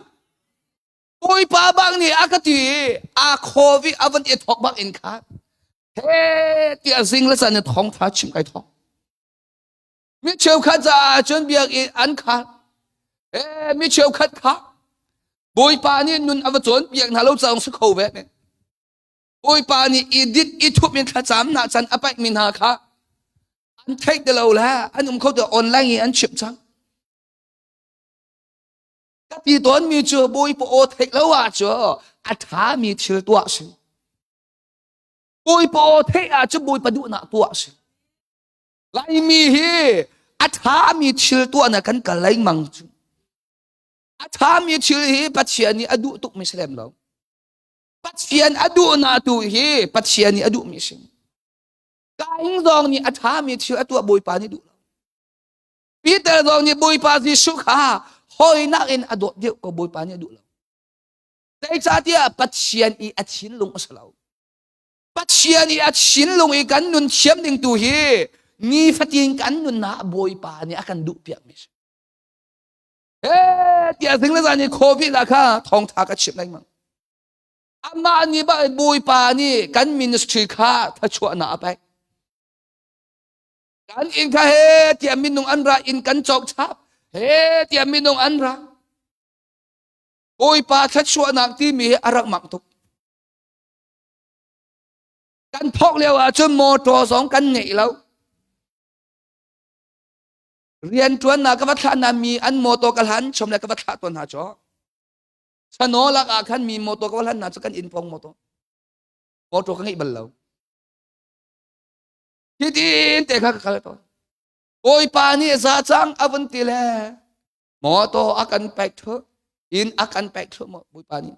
Bawipa bak nih a ka ti i a COVID a van i thawk bak in kha he tiah zing le zan in thawngtha chim kai thawk. Mi cheukhat caah cun biakinn an khar. Eh, mi cheukhat kha Bawipa nih nun a va cawnpiak hna lo caung si kho ve. Bawipa nih i dit i thup in thlacam na can a paih mi hna kha an theih ti lo le an um kho ti online i an chimh cang. Ka ti tawn mi cu Bawipa aw theih lo ah cu a ṭha mi thil tuah si. Bawipa aw theih ah cu Bawipa duhnak tuah si. Laimi hi a ṭhami thil tuahnak kan kal lengmang cu. A ṭhami thil hi Pathian nih a duh tukmi si lem lo. Pathian a duhnak tu hi Pathian nih a duhmi si. Kain zong nih a ṭhami thil a tuah Bawipa nih duh lo. Peter zong nih Bawipa Jesuh kha hawinak in a dawt deuh ko Bawipa nih a duh lo. Zeicahtiah Pathian i a thinlung a si lo. Pathian i a thinlung i kan nun thiam ding tu hi nifatin kan nunnak Bawipa nih a kan duh piakmi si. Eh tiah zing le zan i COVID ah kha thawngtha ka chimh lengmang. Amah nih bak Bawipa nih kan ministry kha thachuahnak a pek. Kan inn kha he tiah minung an ra inn kan cawk chap he tiah minung an ra. Bawipa thlachuahnak timi hi a rak mak tuk. Kan phok lio ahcun motor zong kan ngeih lo. Rian ṭuannak ka va thlah hna mi an motor ka hlan chom le ka va thlah tawn hna cu. Chano lak ah khan mi motor ka va hlan hna cu kan inn pawng motor. Motor ka ngeih bal lo. Hitin te kha ka kal tawn. Bawipa nih za cang a vun ti le motor a kan pek thu inn a kan pek thu maw Bawipa nih.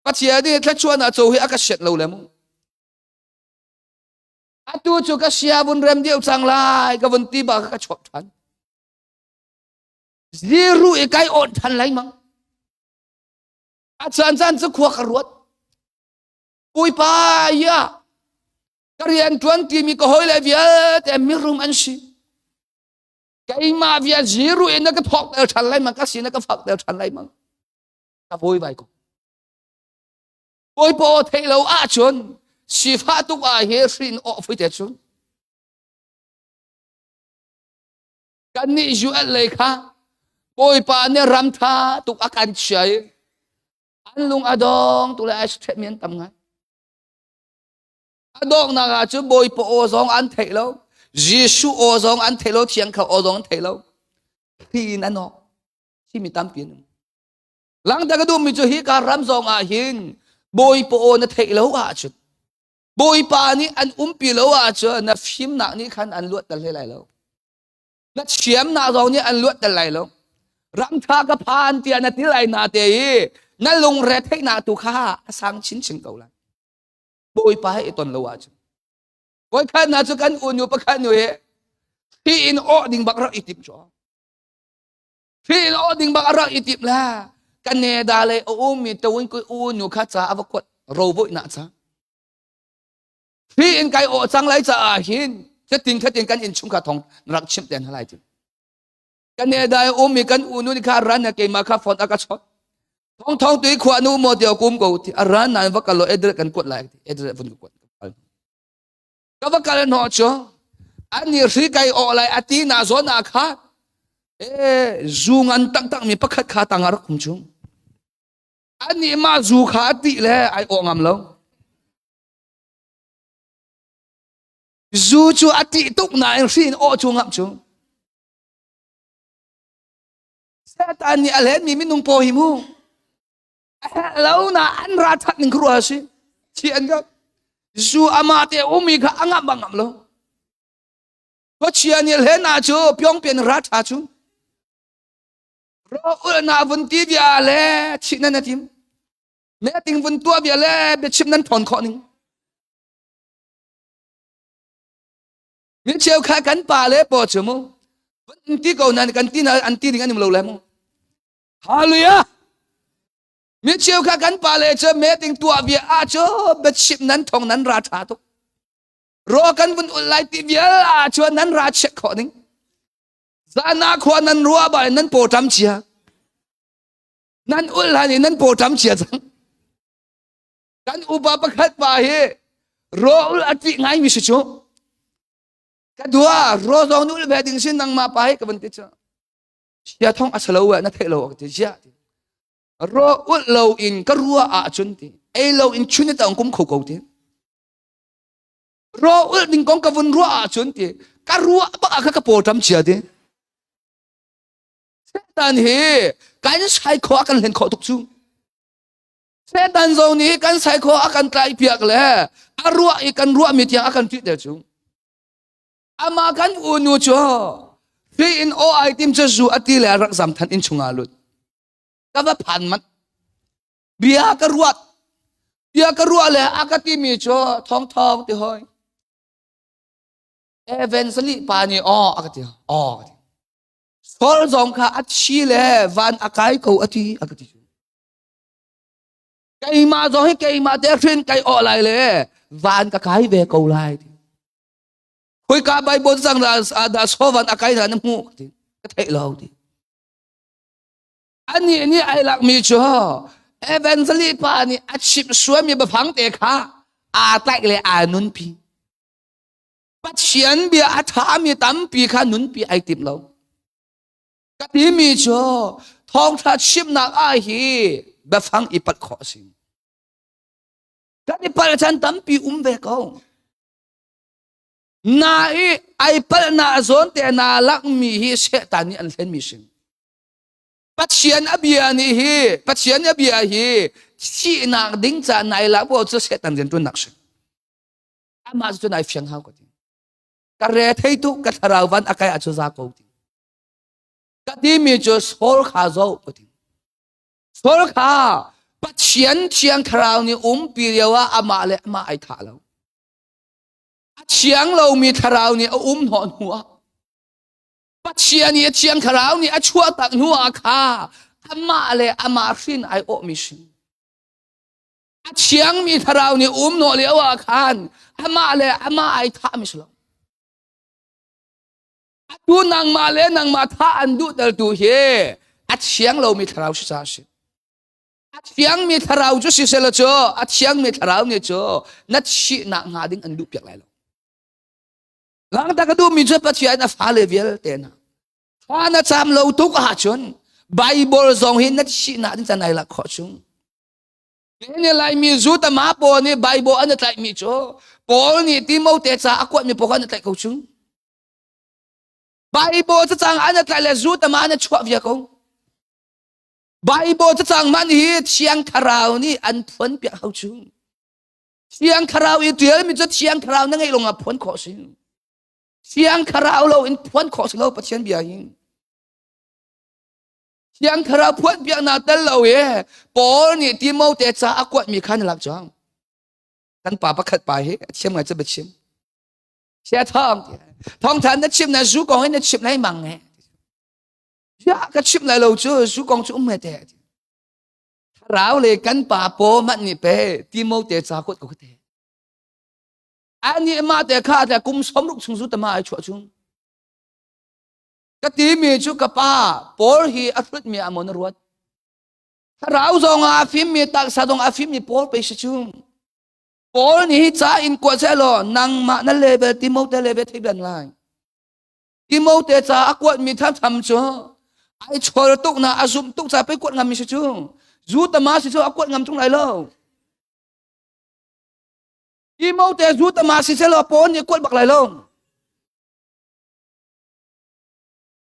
Pathian nih thluachuahnak co hi a ka siat lo le mu. Atu cu ka sia vun rem deuh cang lai ka vun ti ba ka chuak ṭhan. Ziru i kai on ṭhan lai mang. A caan caan cu khua ka ruat. Puipa ya ka rian ṭuan timi ka hawi le vialte mirum an si. Keimah via ziru in na ka thawk ter ṭhan lai mang ka si na ka fak ter ṭhan lai mang. Ka voi vai ko. Bawipa aw theih lo ahcun sifah tuk ah hi hrin awh fui te cun. Kannih UL lei kha Bawipa nih ram tha tuk a kan chia i an lung a dong tu le ai ṭhet mi an tam ngai. A donghnak ah cun Bawipa aw zong an theih lo, Jesuh aw zong an theih lo, Thiang Thlarau aw zong an theih lo. Thli in an awk. Hi mi tampi an um. Langter ka duhmi cu hi ka ram zong ah hin Bawipa aw na theih lo ahcun Bawipa nih an umpi lo ahcun na fimnak nih khan an luatter hlei lai lo. Na thiamnak zong nih an luatter lai lo. Ramtha ka phan tiah na ti lai na te i na lungre theihnak tu kha a sang chinchin ko lai. Bawipa he i ton lo ahcun. Voikhat na cu kan unu pakhat nu hi hi in awh ding bak rak i tim cu. Hi lo ding bak a rak i tim la. Canada le a ummi tawin kui u nu kha ca a va kuat ro na ca. Hi in kai aw cang lai caah hin catin khatin kan innchung kha thong rak chimh ten halai ti. Canada i ummi kan unu ni kha ran na keimah kha phone a ka chawt. Thong thong tui khua nu mo tio kum ko ti a ran nan va kalo edre kan kuat lai ti edre vun kuat. Ka va kal hnawh cu an nih hri kai awh lai a ti na zawn ah kha e zu ngan taktak mi pakhat kha tang a rak um chung. Anih mah zu kha a ti le ai awh ngam lo. Zu cu a tih tuk nain hri in awh cu ngam cu. Satan nih a hlenmi minung paw hi mu. Lo na an ra that ning khua si. Chi an ka zu ama te umi kha angam bang ngam lo. Khuachia nih hlen ah cu pyong pian ra tha cu. Ro ul na vun ti bia le chi nan na tim. Me ting vun tua bia le biachim nan thon khawh ning. Mi cheu kha kan pa le po chu mu. Vun ti ko nan kan ti na an ti ding an im lo le mu. Hallelujah! Mi cheu kha kan pa le cu meeting tuah bia ah cu biachimh nan thong nan ra ṭha tuk. Ro kan vun ul lai ti vial ah cun nan ra check khawh ding. Zana khua nan ruah ba nan paw ṭam chia. Nan ul hlan i nan paw ṭam chia cang. Kan upa pakhat pa hi ro ul a ṭih ngai mi si cu. Ka dua ro zong ul ve ding sin nangmah pa hi ka van ti cu. Sia thong a salo na theih lo ka ti ziah ti. Ro ulh lo in ka rua ahcun ti ei lo in chun ta kum kho ko ti. Ro ulh ding kong ka vun ruah ahcun ti ka ruah bak ah kha ka paw ṭam chia ti. Satan hi kan sai kho a kan hlen khawh tuk cu. Satan zong nih kan sai kho a kan tlai piak le a ruah i kan ruah mi tiang a kan ṭih ter cu. Amah kan unu cu hri in aw ai tim cu zu a ti le a rak zam than inn chungah lut. Ka va phan manh. Bia ka ruat. Bia ka ruah le a ka timi cu thong thong ti hoi. Evangelist pa nih aw a ka ti. Aw ka ti. Saul zong kha a thi le van a kai ko a ti a ka ti. Keimah zong hi keimah te hrin kai awh lai le van ka kai ve ko lai ti. Khoika Bible cang dah dah so van a kai na na hmuh ti. Ka theih lo ti. Anih nih ai lakmi cu evangelist pa nih a chimh suami biafang te kha aa tlaih le aa nunpi. Pathian bia a ṭhami tampi kha nunpi ai tim lo. Ka timi cu thawngṭha chimnak ah hi biafang i palh khawh a si. Kan i palh caan tampi um ve ko. Na i ai palhnak zawn te naa lakmi hi Satan nih an hlenmi si. Pathian a bia nih hi Pathian a bia hi thihnak ding ca nai lak bo cu Satan rianṭuannak si. Amah cu nai fiang hau ka ti. Ka re thei tu ka thlarau van a kai ah cu za ko ti. Ka timi cu Saul kha zo ka ti. Saul kha Pathian thiang thlarau nih umpi lio ah amah le amah ai thah lo. A thiang lomi thlarau nih a um hnawh hnu ah Pathian i a thiang thlarau nih a chuah tak hnu ah kha amah le amah hrin ai awhmi si. A thiangmi thlarau nih um hnawh lio ah khan amah le amah ai thahmi si lo. Atu nangmah le nangmah thah an duh tu hi a thiang lomi thlarau si ca a si. A thiangmi thlarau cu si selaw cu a thiangmi thlarau nih cu na thihnak hnga ding an duh piak lai lo. Langta ka duhmi cu Pathian a fale vialte hna. Fa na cam lo tuk ahcun Bible zong hi na thihnak ding can ai lak khawh chung. Ni Laimi zu tama pawl nih Bible an tlaihmi cu Paul nih Timote ca a kuatmi pawl an tlaih ko chung. Bible cacang an tlaih le zu tama an chuah via ko. Bible cacang man hi Thiang Thlarau nih an phuan piak hau chung. Thiang Thlarau i ṭialmi cu Thiang Thlarau na ngeih lawngah phuan khawh si. Thiang Thlarau lo in phuan khawh si lo Pathian bia hi. Thiang Thlarau phuan piaknak tel lo i Paul nih Timote ca a kuatmi kha na lak cang. Kan pa pakhat pa hi a thiam ngai cu biachim. Sia thong thong than na chim na zu kong in na chim lai mang he. Ya ka chim lai lo cu zu kong cu um he te. Thlarau le kan pa paw manh nih pe Timote ca kuat ko te. Ani mah te kha te kum 60 chung zu tama ai chuah chung. Ka timi cu ka pa Paul hi a hrut mi amon ruat. Thlarau zong ah a fim mi taksa zong a fim mi Paul pe si chung. Paul nih ca in kuat seh law nangmah na level Timote level thei ban lai. Timote ca a kuatmi tham cu ai chol tuk na a zumh tuk ca pei kuat ngam mi si cu. Zu tama si cu a kuat ngam tung lai lo. Timote zu tama si seh law Paul nih kuat bak lai lo.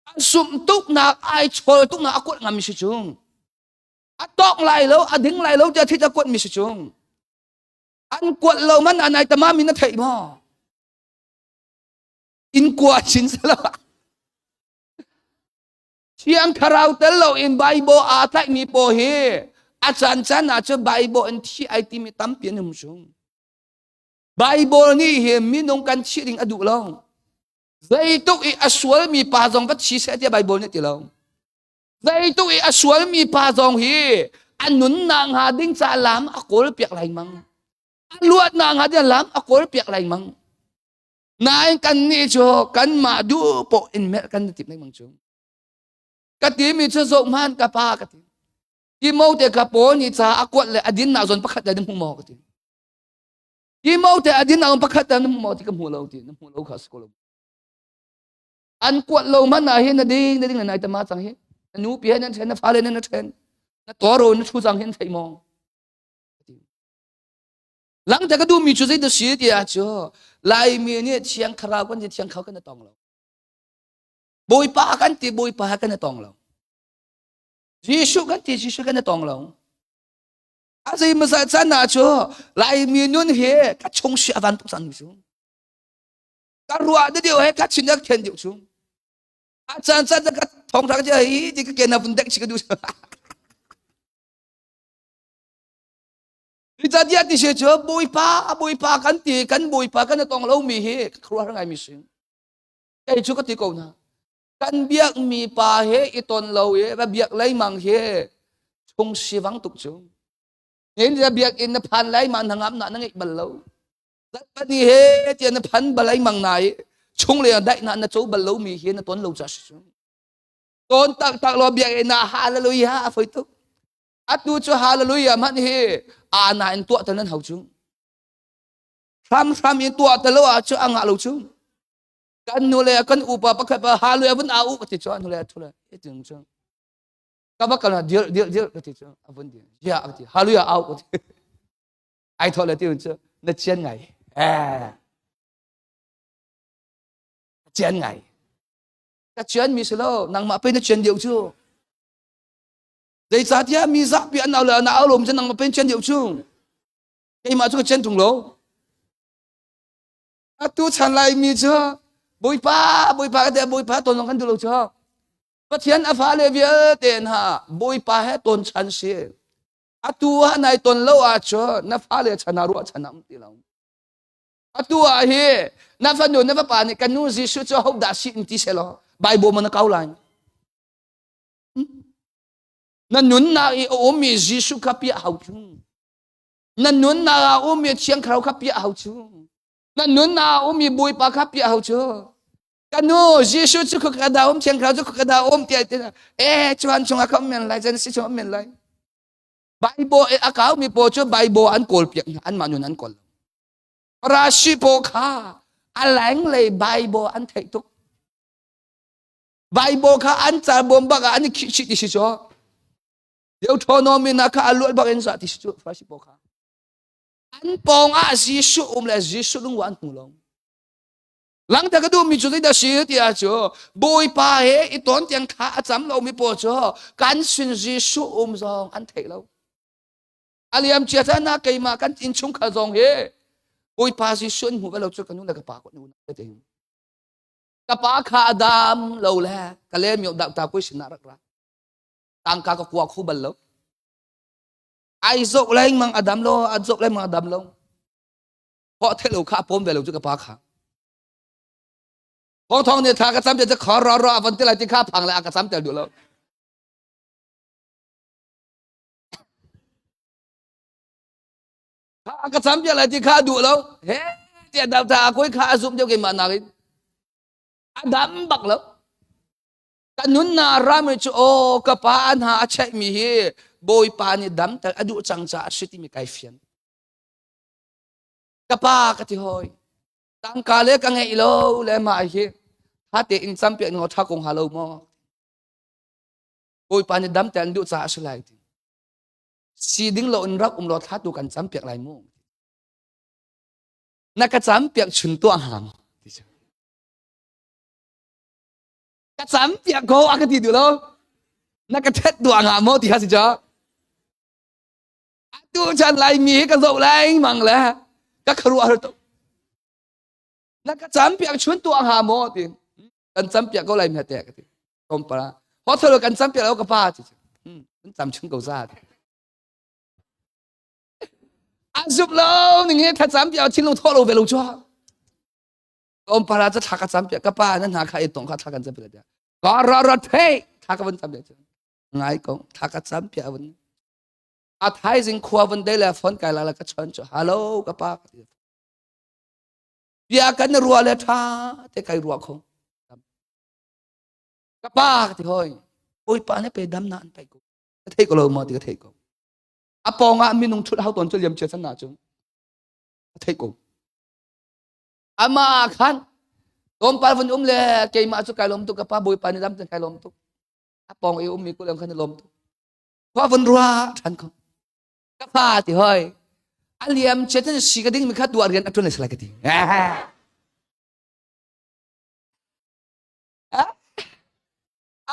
A zumh tuk nak ai chol tuk nak a kuat ngam mi si cu. A tawk lai lo, a ding lai lo tiah thit a kuat mi si cu. An kuat lo man an ai tama mi na theih maw? In kua chin selo. Thiang Thlarau tel lo in Bible aa tlaihmi paw hi a caan caan ah cun Bible in thi ai timi tampi an um chung. Bible nih hi minung kan thih ding a duh lo. Zeituk i a sualmi pa zong va thi seh tiah Bible nih ti lo. Zeituk i a sualmi pa zong hi a nunnak hnga ding ca lam a kawl piak lengmang. A luatnak hnga ding lam a kawl piak lengmang. Nain kan nih cu kanmah duh poh in melh kan timh lengmang cu. Ka timi cu zoh hman ka pa ka ti. Timote ka pawl nih ca a kuat le a dinnak zawn pakhat le na hmu maw ka ti. Timote a dinnak zawn pakhat le na hmu maw ti ka hmu lo ti na hmu lo kha si ko lo. An kuat lo man ah hin na ding na ding na nai tama cang hi. Na nu pi he nan ṭhen, na fale nan ṭhen. Na tawro na thu cang hin thei maw? Langte ka duhmi cu zeidah si ti ah cu Laimi nih thiang thlarau kan ti thiang thlarau kan tong lo. Bawipa kan ti Bawipa kan tong lo. Jesuh kan ti Jesuh kan tong lo. A zei masa chan ah cu Laimi nun hi ka chung si avan tuk cang mi cu. Ka ruah de deuh he ka chin ak then deuh cu. A caan caan ka thong thang hi ti ka ken na vun dek si ka duh. Zeicahtiah ti si cu Bawipa Bawipa kan ti kan Bawipa kan tong lomi hi khuaruahhar ngaimi si. Kei cu ka ti ko hna. Kan biakmi pa he i ton lo i va biak leimang hi chung sivang tuk cu. Nin ya biakinn na phan lai ma na ngam na na ngeih bal lo. Zarhpini he tiah na phan bal mang na i chung le daihnak na co bal lomi hi na ton lo ca si cu. Ton taktak lo biakinn ah hallelujah a foi tuk. Atu cu hallelujah hmanh hi ana in tuah tal nan hau cu. Hramhram in tuah tal lo ah cu a ngah lo cu. Kan nu le kan upa pakhat pa hallelujah vun au ka ti cu nu le thu le e ti cu. Ka va kal dir dir dir ka ti cu a vun dir. Ya ka ti hallelujah au ka ti. Ai tho le ti cu na chian ngai. Eh. Chian ngai. Ka chian mi si lo nangmah pe na chian deuh cu. Zeicahtiah mi zapi an au le na au lo mi cu nangmah pen chian deuh cu. Keimah cu ka chian tung lo. Atu chan lai mi cu Bawipa Bawipa ka te Bawipa ton zong kan duh lo cu. Pathian a fale vialte hna Bawipa he ton chan si. Atu ah nai ton lo ahcun na fale chan ah ruah chan ah um ti lo. Atu ah hi na fanu na fapa nih kan nu Jesuh cu hodah si in ti selaw Bible ma na kau lai. Na nunnak i a ummi Jesuh kha piah hau cu. Na nunnak ah a ummi Thiang Thlarau kha piah hau cu. Na nunnak ah a ummi Bawipa kha piah hau cu. Ka nu Jesuh cu ka da um Thiang Thlarau cu ka da um tiah ti eh chuan chungah ka um men lai zen si chung um men lai. Bible a kaumi pawl cu Bible an kawl piak hna anmah nun an kawl lo. Rashi pawl kha a lenglei Bible an theih tuk. Bible kha an cal bawm bak ah an i khih chih ti si cu. Deuteronomy na kha a luat bak in za ti si cu Farasi pawl kha. An pawng ah Jesuh um le Jesuh lungwa an hmu lo. Langta ka duhmi cu zeidah si ti ah cu Bawipa he i ton tiang kha a cam lomi pawl cu kan sin Jesuh um zong an theih lo. A liam cia caan ah keimah kan innchungkhar zong hi Bawipa Jesuh an hmu ve lo cu ka nu le ka pa ko nu te ka pa kha a dam lo le ka le mio dak ta koi sinah rak ra tangka ka kua kho bal lo ai zok lengmang a dam lo a zok lengmang a dam lo ho the lo kha a pom ve lo cu ka pa kha thong thong nih thla ka cam te khor ro ro a von ti lai ti kha phang le a ka cam tel duh lo a ka cam piak lai ti kha a duh lo he tiah dam ta koi kha a zum deuh keimah nakin a dam bak lo ka nunna ram cu aw ka pa an ha a cheih mi hi bawipa nih damter a duh cang caah a si timi kai fian ka pa ka ti hoi tangka le ka ngeih lo le mah hi tha te in cam piak ngo tha kong ha lo maw bawipa nih damter an duh caah a si lai ti Si ding lo in rak um law thla tu kan cam piak lai mu. Na ka cam piak chun tuah hnga maw? Ti cu. Ka cam piak ko a ka ti duh lo. Na ka thet duah hnga maw ti kha si cu. Atu chan lai mi hi ka zoh lengmang le ka kharuah har tuk. Na ka cam piak chun tuah hnga maw ti. Kan cam piak ko lai mi te ka ti. Tompara. Ho tholo kan cam piak lo ka pa ti. Kan cam chung ko za ti. A zup lo ning he thlacam piak thinlung thaw lo ve lo chu. Tompara ca thla ka cam piak ka pa na hna kha i tong kha thla kan cam piak. Ka ra ra thei thla ka van cam piak. Ngai ko thla ka cam piak vun. A thaizing khua vun dei le phone kai la la ka chon chu. Hello ka pa. Bia kan rua le tha te kai rua kho. Ka pa ka ti hoi. Bawipa nih pe dam na an pe ko. Ka thei ko lo maw ti ka thei ko. A pawng ah minung thut hau tawn cu liam chia san na cu. Ka thei ko. Ama khan tlawmpal vun um le keimah cu kai lawm tuk ka pa Bawipa nih dam ten kai lawm tuk. A pawng i ummi kulem khan i lawm tuk. Khua vun rua ṭhan ko. Ka fa ti hoi. A liam chet in si ka ding mi kha tuah rian a ṭuan lai ka ti.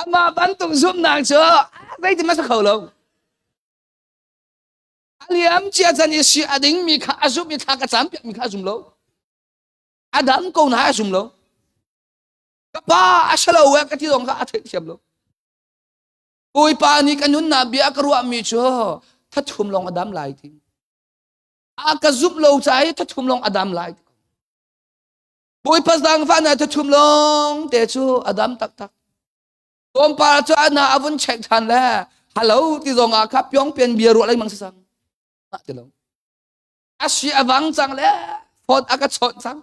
Amah bantuk zumhnak cu zeitin ma sa kho lo. A liam cia can i si a ding mi kha a zumh i thla ka cam piak mi kha a zum lo. A dam ko na a zum lo. Ka pa a si lo e ka ti zong kha a theihthiam lo. Bawipa nih ka nunnak bia ka ruahmi cu thathum lawng a dam lai ti. A ka zumh lo ca i thathum lawng a dam lai ti. Bawipa zaangfah na thathum lawng te cu a dam taktak. Tlawmpal cu ana a vun check ṭhan le hello ti zong ah kha pyong pian bia ruah lengmang si sang. Mah ti lo. A si a vang cang le phone a ka chawnh cang.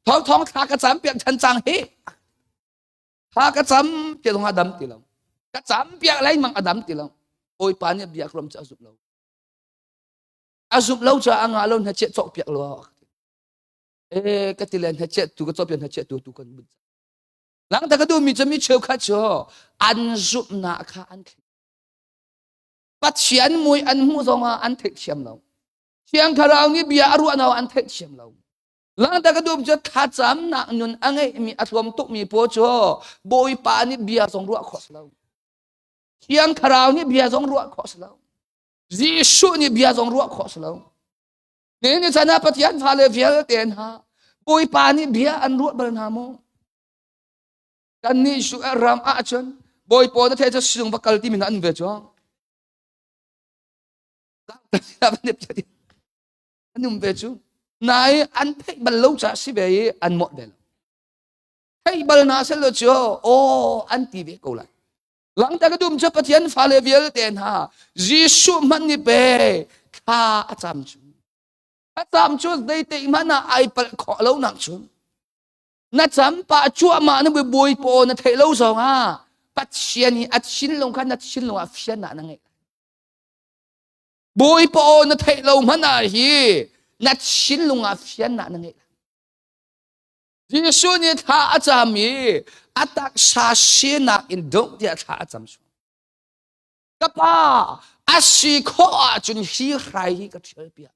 Thong thong thla ka cam piak ṭhan cang hi. Thla ka cam ti zong a dam ti lo. Ka cam piak lengmang a dam ti lo. Bawipa nih bia rom cu a zumh lo. A zumh lo caah a ngah lo hna chiah cawk piak lo. E ka ti le hna chiah tu ka cawk piak hna chiah tu tu kan bun. Langta ka duhmi cu mi cheukhat cu an zumhnak kha an thlen. Pathian mui an hmuh zongah an theihthiam lo. Thiang Thlarau nih bia a ruah an theihthiam lo. Langta ka duh cu thlacamnak nun a ngeihmi a tlawm tukmi pawl cu Bawipa nih bia zong ruah khawh si lo. Thiang Thlarau nih bia zong ruah khawh si lo. Jesuh nih bia zong ruah khawh si lo. Ni ni chan ah Pathian fale vialte hna Bawipa nih bia an ruah bal hna maw? Kan nih ram ah cun Bawipa na thei cu sizung va kal timi an ve cu. An um ve cu. Nai an theih bal lo ca si ve i an mawh ve lo. Theih bal na sel lo cu aw an ti ve ko lai. Langta ka dum cu Pathian fale vialte hna Jesuh hmanh nih pe thla a cam cu. A cam cu zeite hmanh ah ai palh khawh lo nak cu. Na cam pa cuahmah na bawi paw na theih lo zong ah Pathian hi a thinlung kha na thinlung ah fiannak na ngeih. Bawipa aw na theih lo hmanh ah hi na thinlung ah fiannak na ngeih. Jesuh nih thla a cam i a taksa sinak in dongh tiah thla a cam sual. Ka pa, a si khawh ahcun hi hrai hi ka ṭhial piak.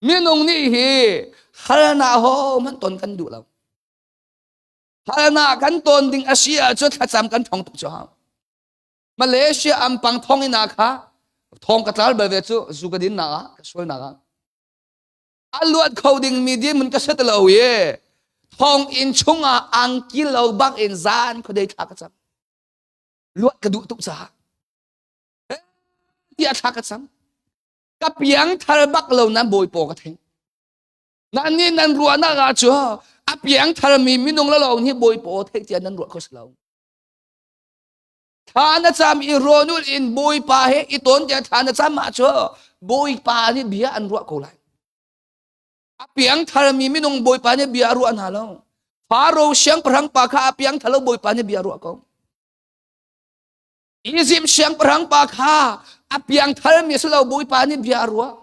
Minung nih hi halnak ho hmanh ton kan duh lo. Halnak kan ton ding a si ahcun thlacam kan thong tuk cu hau. Malaysia ampang thong ina kha thong ka tlal bal ve cu zu ka din nak ah ka sual nak ah a luat kho ding mi dirhmun ka set lo i thong inn chungah angki lo bak in zan khuadei thla ka cam luat ka duh tuk caah tiah thla ka cam ka piang thar bak lo nan bawi paw ka theng nan nih nan ruahnak ah cu a piang thar mi minung la lawng hi bawi paw theih tiah nan ruah kho si lo Thla na cam i rawnul in Bawipa he i tawn tiah thla na cam ah cu Bawipa nih bia an ruah ko lai. A piang tharmi minung Bawipa nih bia a ruah hna lo. Faro siangpahrang pa kha a piang thalo Bawipa nih bia a ruah ko. Izipt siangpahrang pa kha a piang tharmi a si lo Bawipa nih bia a ruah.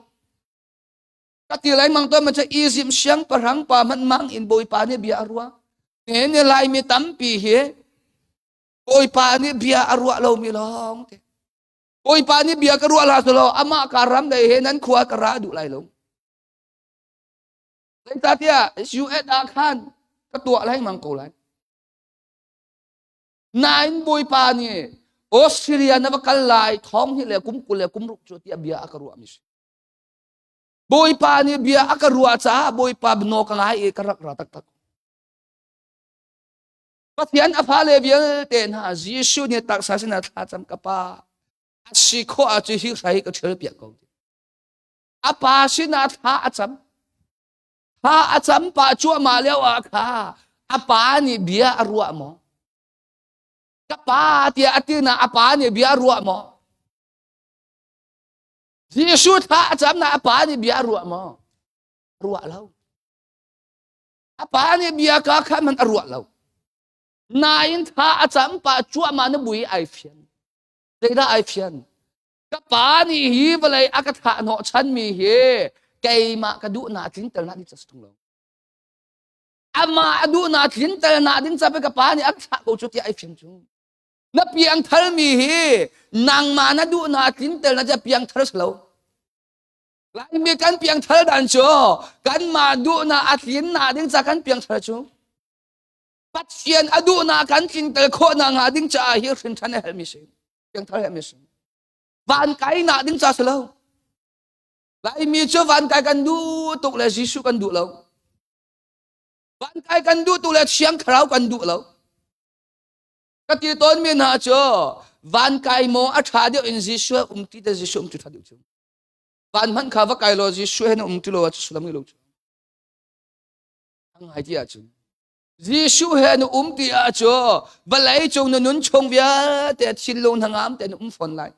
Ka ti lai mang to ma cha Izipt siangpahrang pa hmanh mang in Bawipa nih bia a ruah. Ne ne Laimi tampi hi Bawipa nih bia a ruah lomi lawng te. Bawipa nih bia ka ruah hlah selaw amah ka ram lei he nan khua ka ra duh lai lo. Zeicahtiah US ah khan ka tuah lai mang ko lai. Nain Bawipa nih Australia na va kal lai thong hi le kum 20 le kum ruk cu tiah bia a ka ruah mi si. Bawipa nih bia a ka ruah caah Bawipa naw ka ngai i ka rak ra taktak. Pathian a fale vialte hna Jesuh nih taksa sinah thlacam ka pa a si khawh ahcun hi hrai ka ṭhial piak ko. A pa sinah thla a cam. Thla a cam pah cuahmah lio ah kha a pa nih bia a ruah maw? Ka pa tiah a ti na a pa nih bia a ruah maw? Jesuh thla a cam na a pa nih bia a ruah maw? Ruah lo. A pa nih bia ka kha man a ruah lo. Nain tha a cam pa cuahmah na bui ai fian. Zeidah ai fian? Ka pa nih hi vawlei a ka thah hnawh chanmi hi keimah ka duhnak tlinter na ding ca tung lo. Amah a duhnak tlinter na ding ca ka pa nih a thlah ko cu tiah ai fian cu. Na piangthar mi hi nangmah na duhnak tlinter na ca piangthar si lo. Laimi kan piangthar dan cu kanmah duhnak a tlinnak ding ca kan piangthar cu. Pathian a duhnak kan tlinter khawhnak hnga ding caah hi hrinṭhan a herhmi si. Piangthar herhmi si. Van kainak ding ca si lo. Laimi cu van kai kan duh tuk le Jesuh kan duh lo. Van kai kan duh tuk le Thiang Thlarau kan duh lo. Ka ti tawnmi hna cu van kai maw a ṭha deuh in Jesuh um ti te Jesuh um ti ṭha deuh cu. Van hmanh kha va kai law Jesuh he na um ti lo ah cu sullam ngei lo cu. A ngai ti ahcun Jesuh he na um ti ahcun vawlei cung na nun chung vialte thinlung hnangam te na um fawn lai.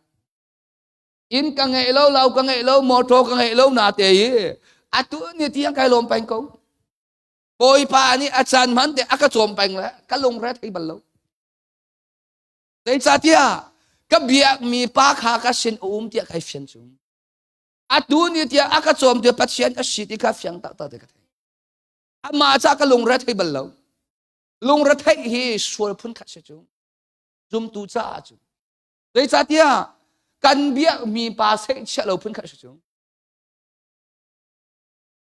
Inn ka ngeih lo, lo ka ngeih lo, motor ka ngeih lo na te i atu ni tiang kai lawm peng ko. Bawipa nih a caan hman te a ka cawm peng le ka lungre thei bal lo. Zeicahtiah ka biakmi pa kha ka sin a um tiah kai fian cu. Atu ni tiah a ka cawm tu Pathian a si ti kha fiang taktak te ka thei. Amah ca ka lungre thei bal lo. Lungre theih hi sual phun khat si cu. Zumtu caah cun. Zeicahtiah kan biakmi pa seihchiah lo phun khat si cu.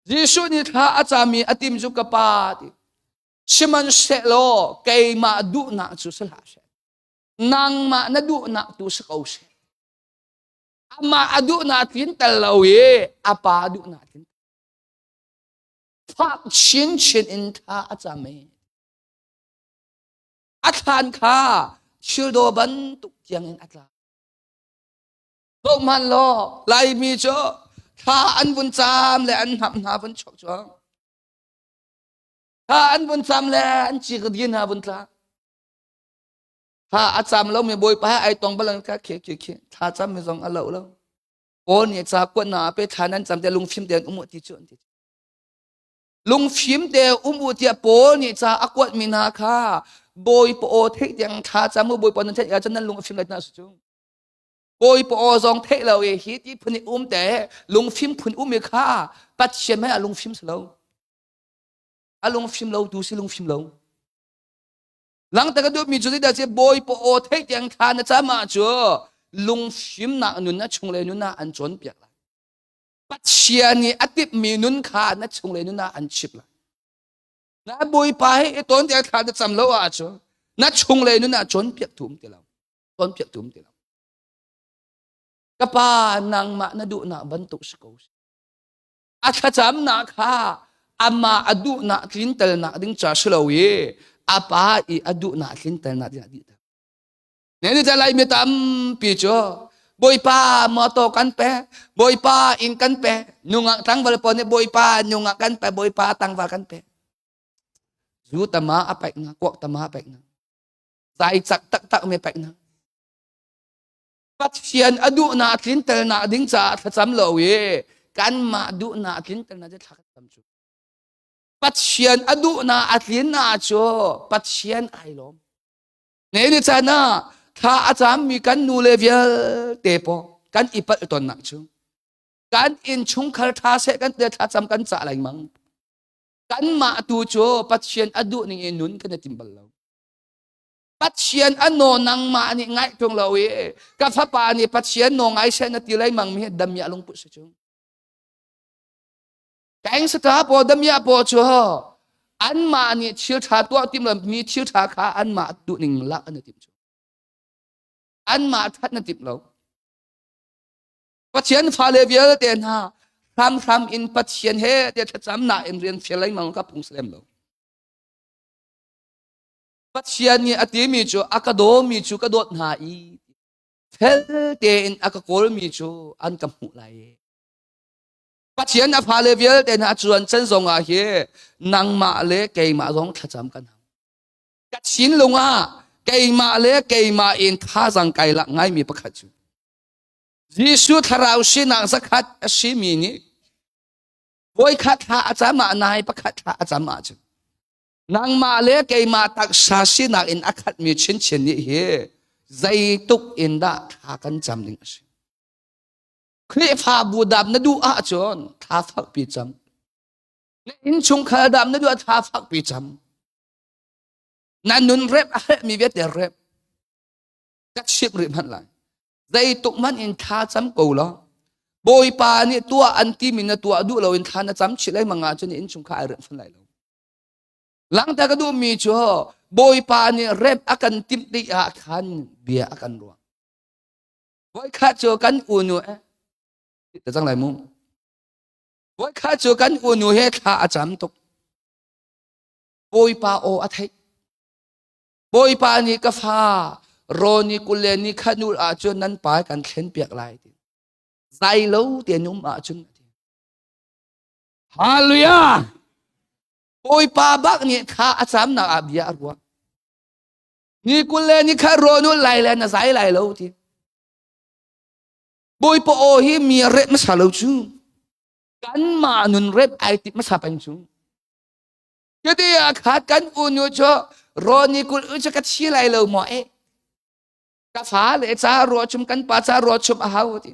Jesuh nih thla a cami a tim cu ka pa ti. Sihmanhsehlaw keimah duhnak cu si hlah seh. Nangmah na duhnak tu si ko seh. Amah a duhnak tlin tel lo i a pa duhnak tlin. Fak chinchin in thla a cam i a thlan kha thildaw bantuk tiangin a tla. Zohhmanh law Laimi cu thla an vun caam le an hnap hna vun chok cu. Thla an vun caam le an cik din hna vun tla. Thla a caam lo mi bawipa he ai tong balang ka khe khe khe thla cam mi zong a lo lo. Paul nih ca kuat na pe thla nan cam te lungfim te an um ti cu an ti. Lungfim te um u tiah Paul nih ca a kuat mi hna kha bawipa aw theih tiang thla cam u bawipa nan theih ahcun nan lung a fim lai na su cu. Bawipa aw zong theih lo i hi ti phun i um te lungfim phun um i kha Pathian hmai ah lungfim si lo. A lungfim lo tu si lungfim lo. Langta ka duhmi cu zeidah si Bawipa aw theih tiang thla na cam ah cu lungfimnak nun na chung le nun ah an cawnpiak lai. Pathian nih a tipmi nun kha na chung le nun ah an chip lai. Na Bawipa he i tawn tiang thla na cam lo ahcun na chung le nun ah cawnpiak tu um ti lo. Cawnpiak tu um ti lo. Ka pa nangmah na duhnak bantuk si ko. A thlacamnak kha amah a duhnak tlintelnak ding ca si lo i a pa i a duhnak tlintelnak ding ah dih Ne ni lai mi tampi cu Bawipa motor kan pe Bawipa inn kan pe nungak tlangval pawl nih Bawipa nungak kan pe Bawipa tangval kan pe zu tama a paih na kuak tama a paih na zai cak taktak mi paih na Pathian a duhnak tlintelnak ding caah thlacam lo i kanmah duhnak tlintelnak cu thla kan cam cu. Pathian a duhnak a tlinnak cu Pathian ai lawm. Ne ni caan ah thla a cammi kan nu le vialte pawh kan i palh tawnnak cu kan innchungkhar ṭha seh kan te thlacam kan cah lengmang. Kanmah tu cu Pathian a duh ning in nun kan i tim bal lo. Pathian a naw nangmah nih ngaih ṭung lo i ka fapa nih Pathian naw ngai seh na ti lengmang mi hi damiah lungput si cu. Gangster pawl damiah pawl cu anmah nih thil ṭha tuah tim lo mi thil ṭha kha anmah duh ning lak an i tim cu. Anmah ṭhat na timh lo. Pathian fale vialte hna hramhram in Pathian he te thlacamnak in rian fial lengmang ka phung lem lo. Pathian nih a timi cu a ka dawmi cu ka dawt hna i fel tein a ka kawlmi cu an ka hmuh lai. Pathian a fale vialte hna cuan can zongah hi nangmah le keimah zong thlacam kan hau. Ka thinlung ah keimah le keimah in thazang kai lak ngaimi pakhat cu Jesuh thlarau sinak zakhat a simi nih voikhat thla a cam ah nai pakhat thla a cam ahcun Nangmah le keimah taksa sinak in a khatmi chinchin nih hi zeituk in dah thla kan cam ding a si. Khrihfabu dam na duh ahcun thla fakpi cam. Na innchungkhar dam na duh ah thla fakpi cam. Na nun rep a herhmi vialte rep. Ka chimh rih hmanh lai. Zeituk hmanh in thla cam ko law Bawipa nih tuah an timi na tuah duh loin thla na cam chih lengmang ahcun innchungkhar ai remh fun lai lo. Langhter ka duhmi cu Bawipa nih remh a kan timh tik ah khan bia a kan ruah. Voikhat cu kan unu eh ta cang lai mu. Voikhat cu kan unu he thla a cam tuk. Bawipa aw a theih. Bawipa nih ka fa raw ni kul le ni khat nul ahcun nan pa kan thlen piak lai ti. Zai lo te num ahcun Hallelujah! Bawipa bak nih thla a camnak ah bia a ruah. Ni kul le ni khat raw nul lai le na zai lai lo ti. Bawipa aw hi mi a rep hmasa lo cu. Kanmah nun rep ai tip hmasa peng cu. Cuti ah khat kan unu cu raw ni kul u cu ka thi lai lo maw eh. Ka fa le ca ruah chum kan pa ca ruah chum a hau ti.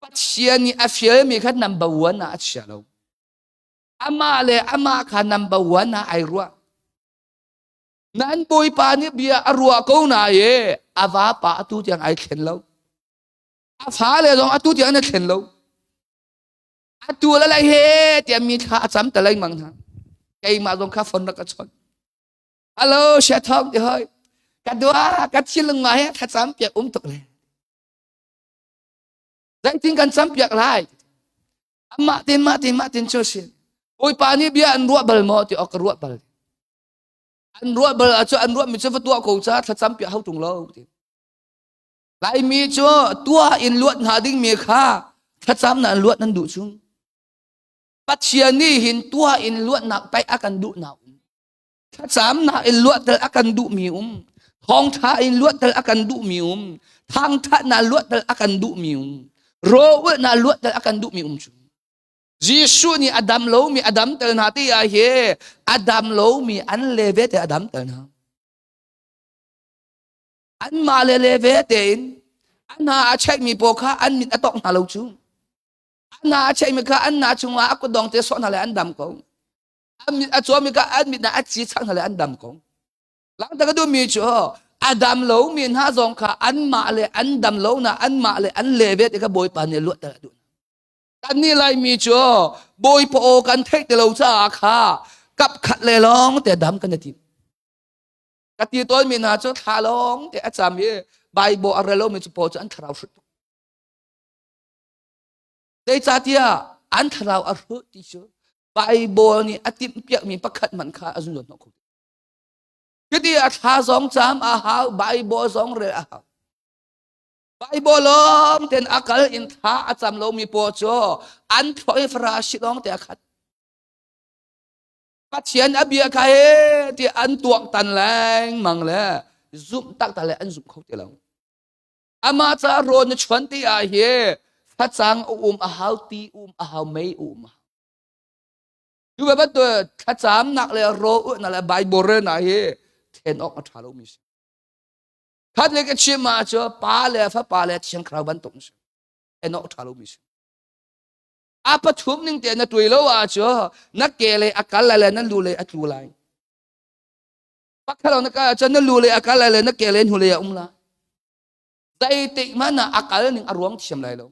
Pathian nih a fialmi kha number one ah a chia lo. Amah le amah kha number one ah ai ruah. Nan bawipa nih bia a ruah ko na i a vapa atu tiang ai thlen lo. A fale zong atu tiang an thlen lo. Atu la lai he tiah mi thla a cam ta lengmang hna. Keimah zong kha phone rak ka chawnh. Hello, sia thong ti hoi. Ka dua ka thilung ma he thlacam piak um tuk le. Zeitin kan cam piak lai? Amah tin mah tin mah tin cu si. Bawipa nih bia an ruah bal maw ti awk ka ruah bal. An ruah bal ah cu an ruah mi cu va tuah ko ca thlacam piak hau tung lo ti. Laimi cu tuah in luat hna ding mi kha thlacam na an luat nan duh chung. Pathian nih hin tuah in luatnak paih a kan duh na um. Thlacamnak in luattel a kan duhmi um. Thawngṭha in luattel a kan duhmi um. Thangṭhatnak luattel a kan duhmi um. Rawlulhnak luattel a kan duhmi um cu. Jesuh nih a dam lomi a damter hna ti ah hi a dam lomi an le ve te a damter hna. Anmah le le ve tein an hna a checkmi pawl kha an mit a tawk hna lo cu. An hna a checkmi kha an hna chungah a kutdong te sawh hna le an dam ko. An mit a cuami kha an mit ah a ci chak hna le an dam ko. Langta ka duhmi cu a dam lomi hna zong kha anmah le an dam lo na anmah le an le ve ti kha Bawipa nih luatter a duh. Kannih Laimi cu Bawipa aw kan theih ti lo caah kha kap khat le lawng te dam kan i tim. Ka ti tawnmi hna cu thla lawng te a cam i Bible a rel lomi cu pawl cu an thlarau hrut tuk. Zeicahtiah an thlarau a hrut ti cu Bible nih a timhpiakmi pakhat hmanh kha a zun hnawh kho. Cuti a thla zong cam a hau, Bible zong rel a hau. Bible lawng ten a kal in thla a cam lomi pawl cu an thluak i farasi lawng te a khat. Pathian a bia kha he ti an tuak tan lengmang le zumh taktak le an zumh kho ti lo. Amah ca rawn na chuan ti ah hi facang a um a hau, ti um a hau, mei um a hau. Cu bantuk thlacamnak le raw ulhnak le Bible relnak hi then awk a ṭha lomi si. Khat le ka chim ah cu pa le fapa le thiang thlarau bantuk si. Then awk a ṭha lomi si. A pathum ning te na tuai lo ah cu na ke le a kal lai le na lu le a tlu lai. Pakhat na kal ahcun na lu le a kal lai le na ke le hnu le a um lai. Zeitik hmanh ah a kal ning a ruang thiam lai lo.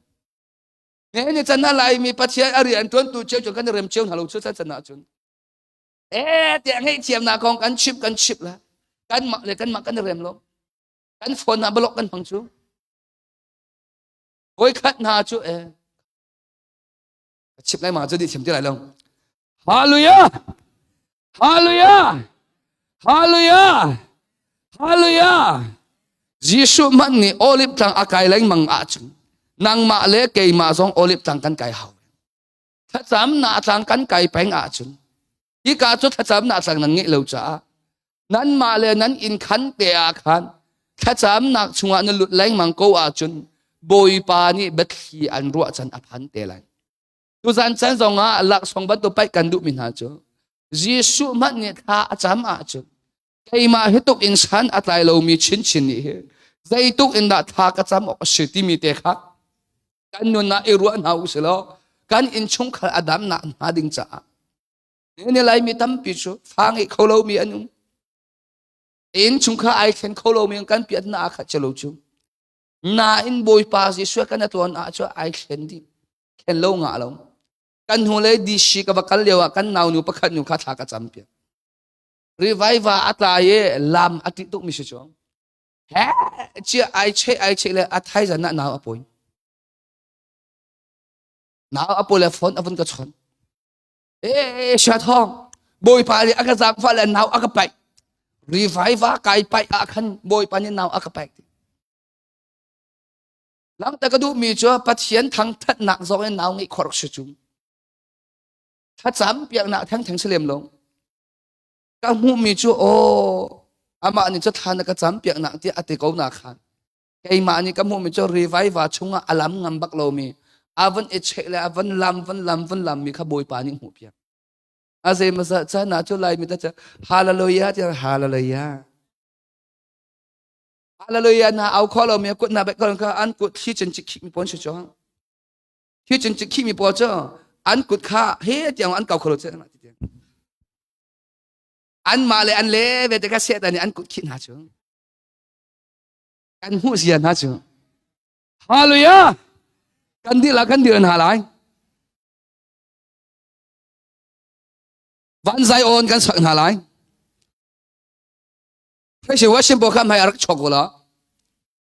Ne ni chan na Laimi Pathian a rian ṭuantu cio cu kan i rem cio hna lo cu chan ah cun. Eh tiah ngaihthiamnak kong kan chimh kan chimh la. Kanmah le kanmah kan i rem lo. Kan phone ah block kan hmang cu. Voikhat hna cu eh chimh lai ma cu dih thiam ti lai lo. Hallelujah! Hallelujah! Hallelujah! Hallelujah! Jesuh hmanh nih olive tlang a kai lengmang ahcun nangmah le keimah zong olive tlang kan kai hau. Thlacamnak tlang kan kai peng ahcun hika cu thlacamnak tlang nan ngeih lo caah nanmah le nan inn khan te ah khan thlacamnak chungah na lut lengmang ko ahcun Bawipa nih biathli an ruah can a phan te lai. Tuzan chan zongah laksawng bantuk paih kan duhmi hna cu Jesuh hmanh nih thla a cam ahcun keimah hi tuk in san a tlai lomi chinchin nih hi zeituk in dah thla ka cam awk a si timi te kha kan nun ah i ruah hna u si law kan innchungkhar a damnak hnga ding caah ni Laimi tampi cu fa ngei kho lomi an um. Inn chung kha ai thlen kho lomi kan piat na kha chelo chu. Nain Bawipa Jesuh kan atuan ah cu ai thlen dih. Thlen lo nga lo. Kan hnu le DC ka va kal lio ah kan nau nu pakhat nu kha thla ka cam piak. Revival a tla i lam a ti tuk mi si chu. He chia ai che ai che le a thai zan na nau a poi. Nau a poi le phone a vun ka chon. E sha thong Bawipa nih a ka zaangfah le nau a ka paih. Revival kai paih ah khan Bawipa nih nau a ka paih. Langta ka duhmi cu Pathian thangthatnak zong in nau ngeih khor si cu. Thlacam piaknak thengtheng si lem lo. Ka hmuhmi cu aw amah nih cu thla na ka cam piaknak tiah a ti ko na khan. Keimah nih ka hmuhmi cu revival chungah a lam ngam bak lomi a van i cheh le a van lam van lam van lam mi kha Bawipa nih hmuh piak. A zeimazah caan ah cu Laimi ta cu hallelujah tiah hallelujah. Hallelujah na au kho lomi kut na bek kha an kut thli chin chik mi pawn si chu. Thli chin chik mi pawl cu an kut kha he tiang an kau kho lo che. An mah le an le ve te kha sehtan nih an kut khih hna cu. Kan hmuh zia hna cu. Hallelujah! Kan dih kan dir hna lai. Van zai on kan sak hna lai. Praise worship bo kha mai rak chok la.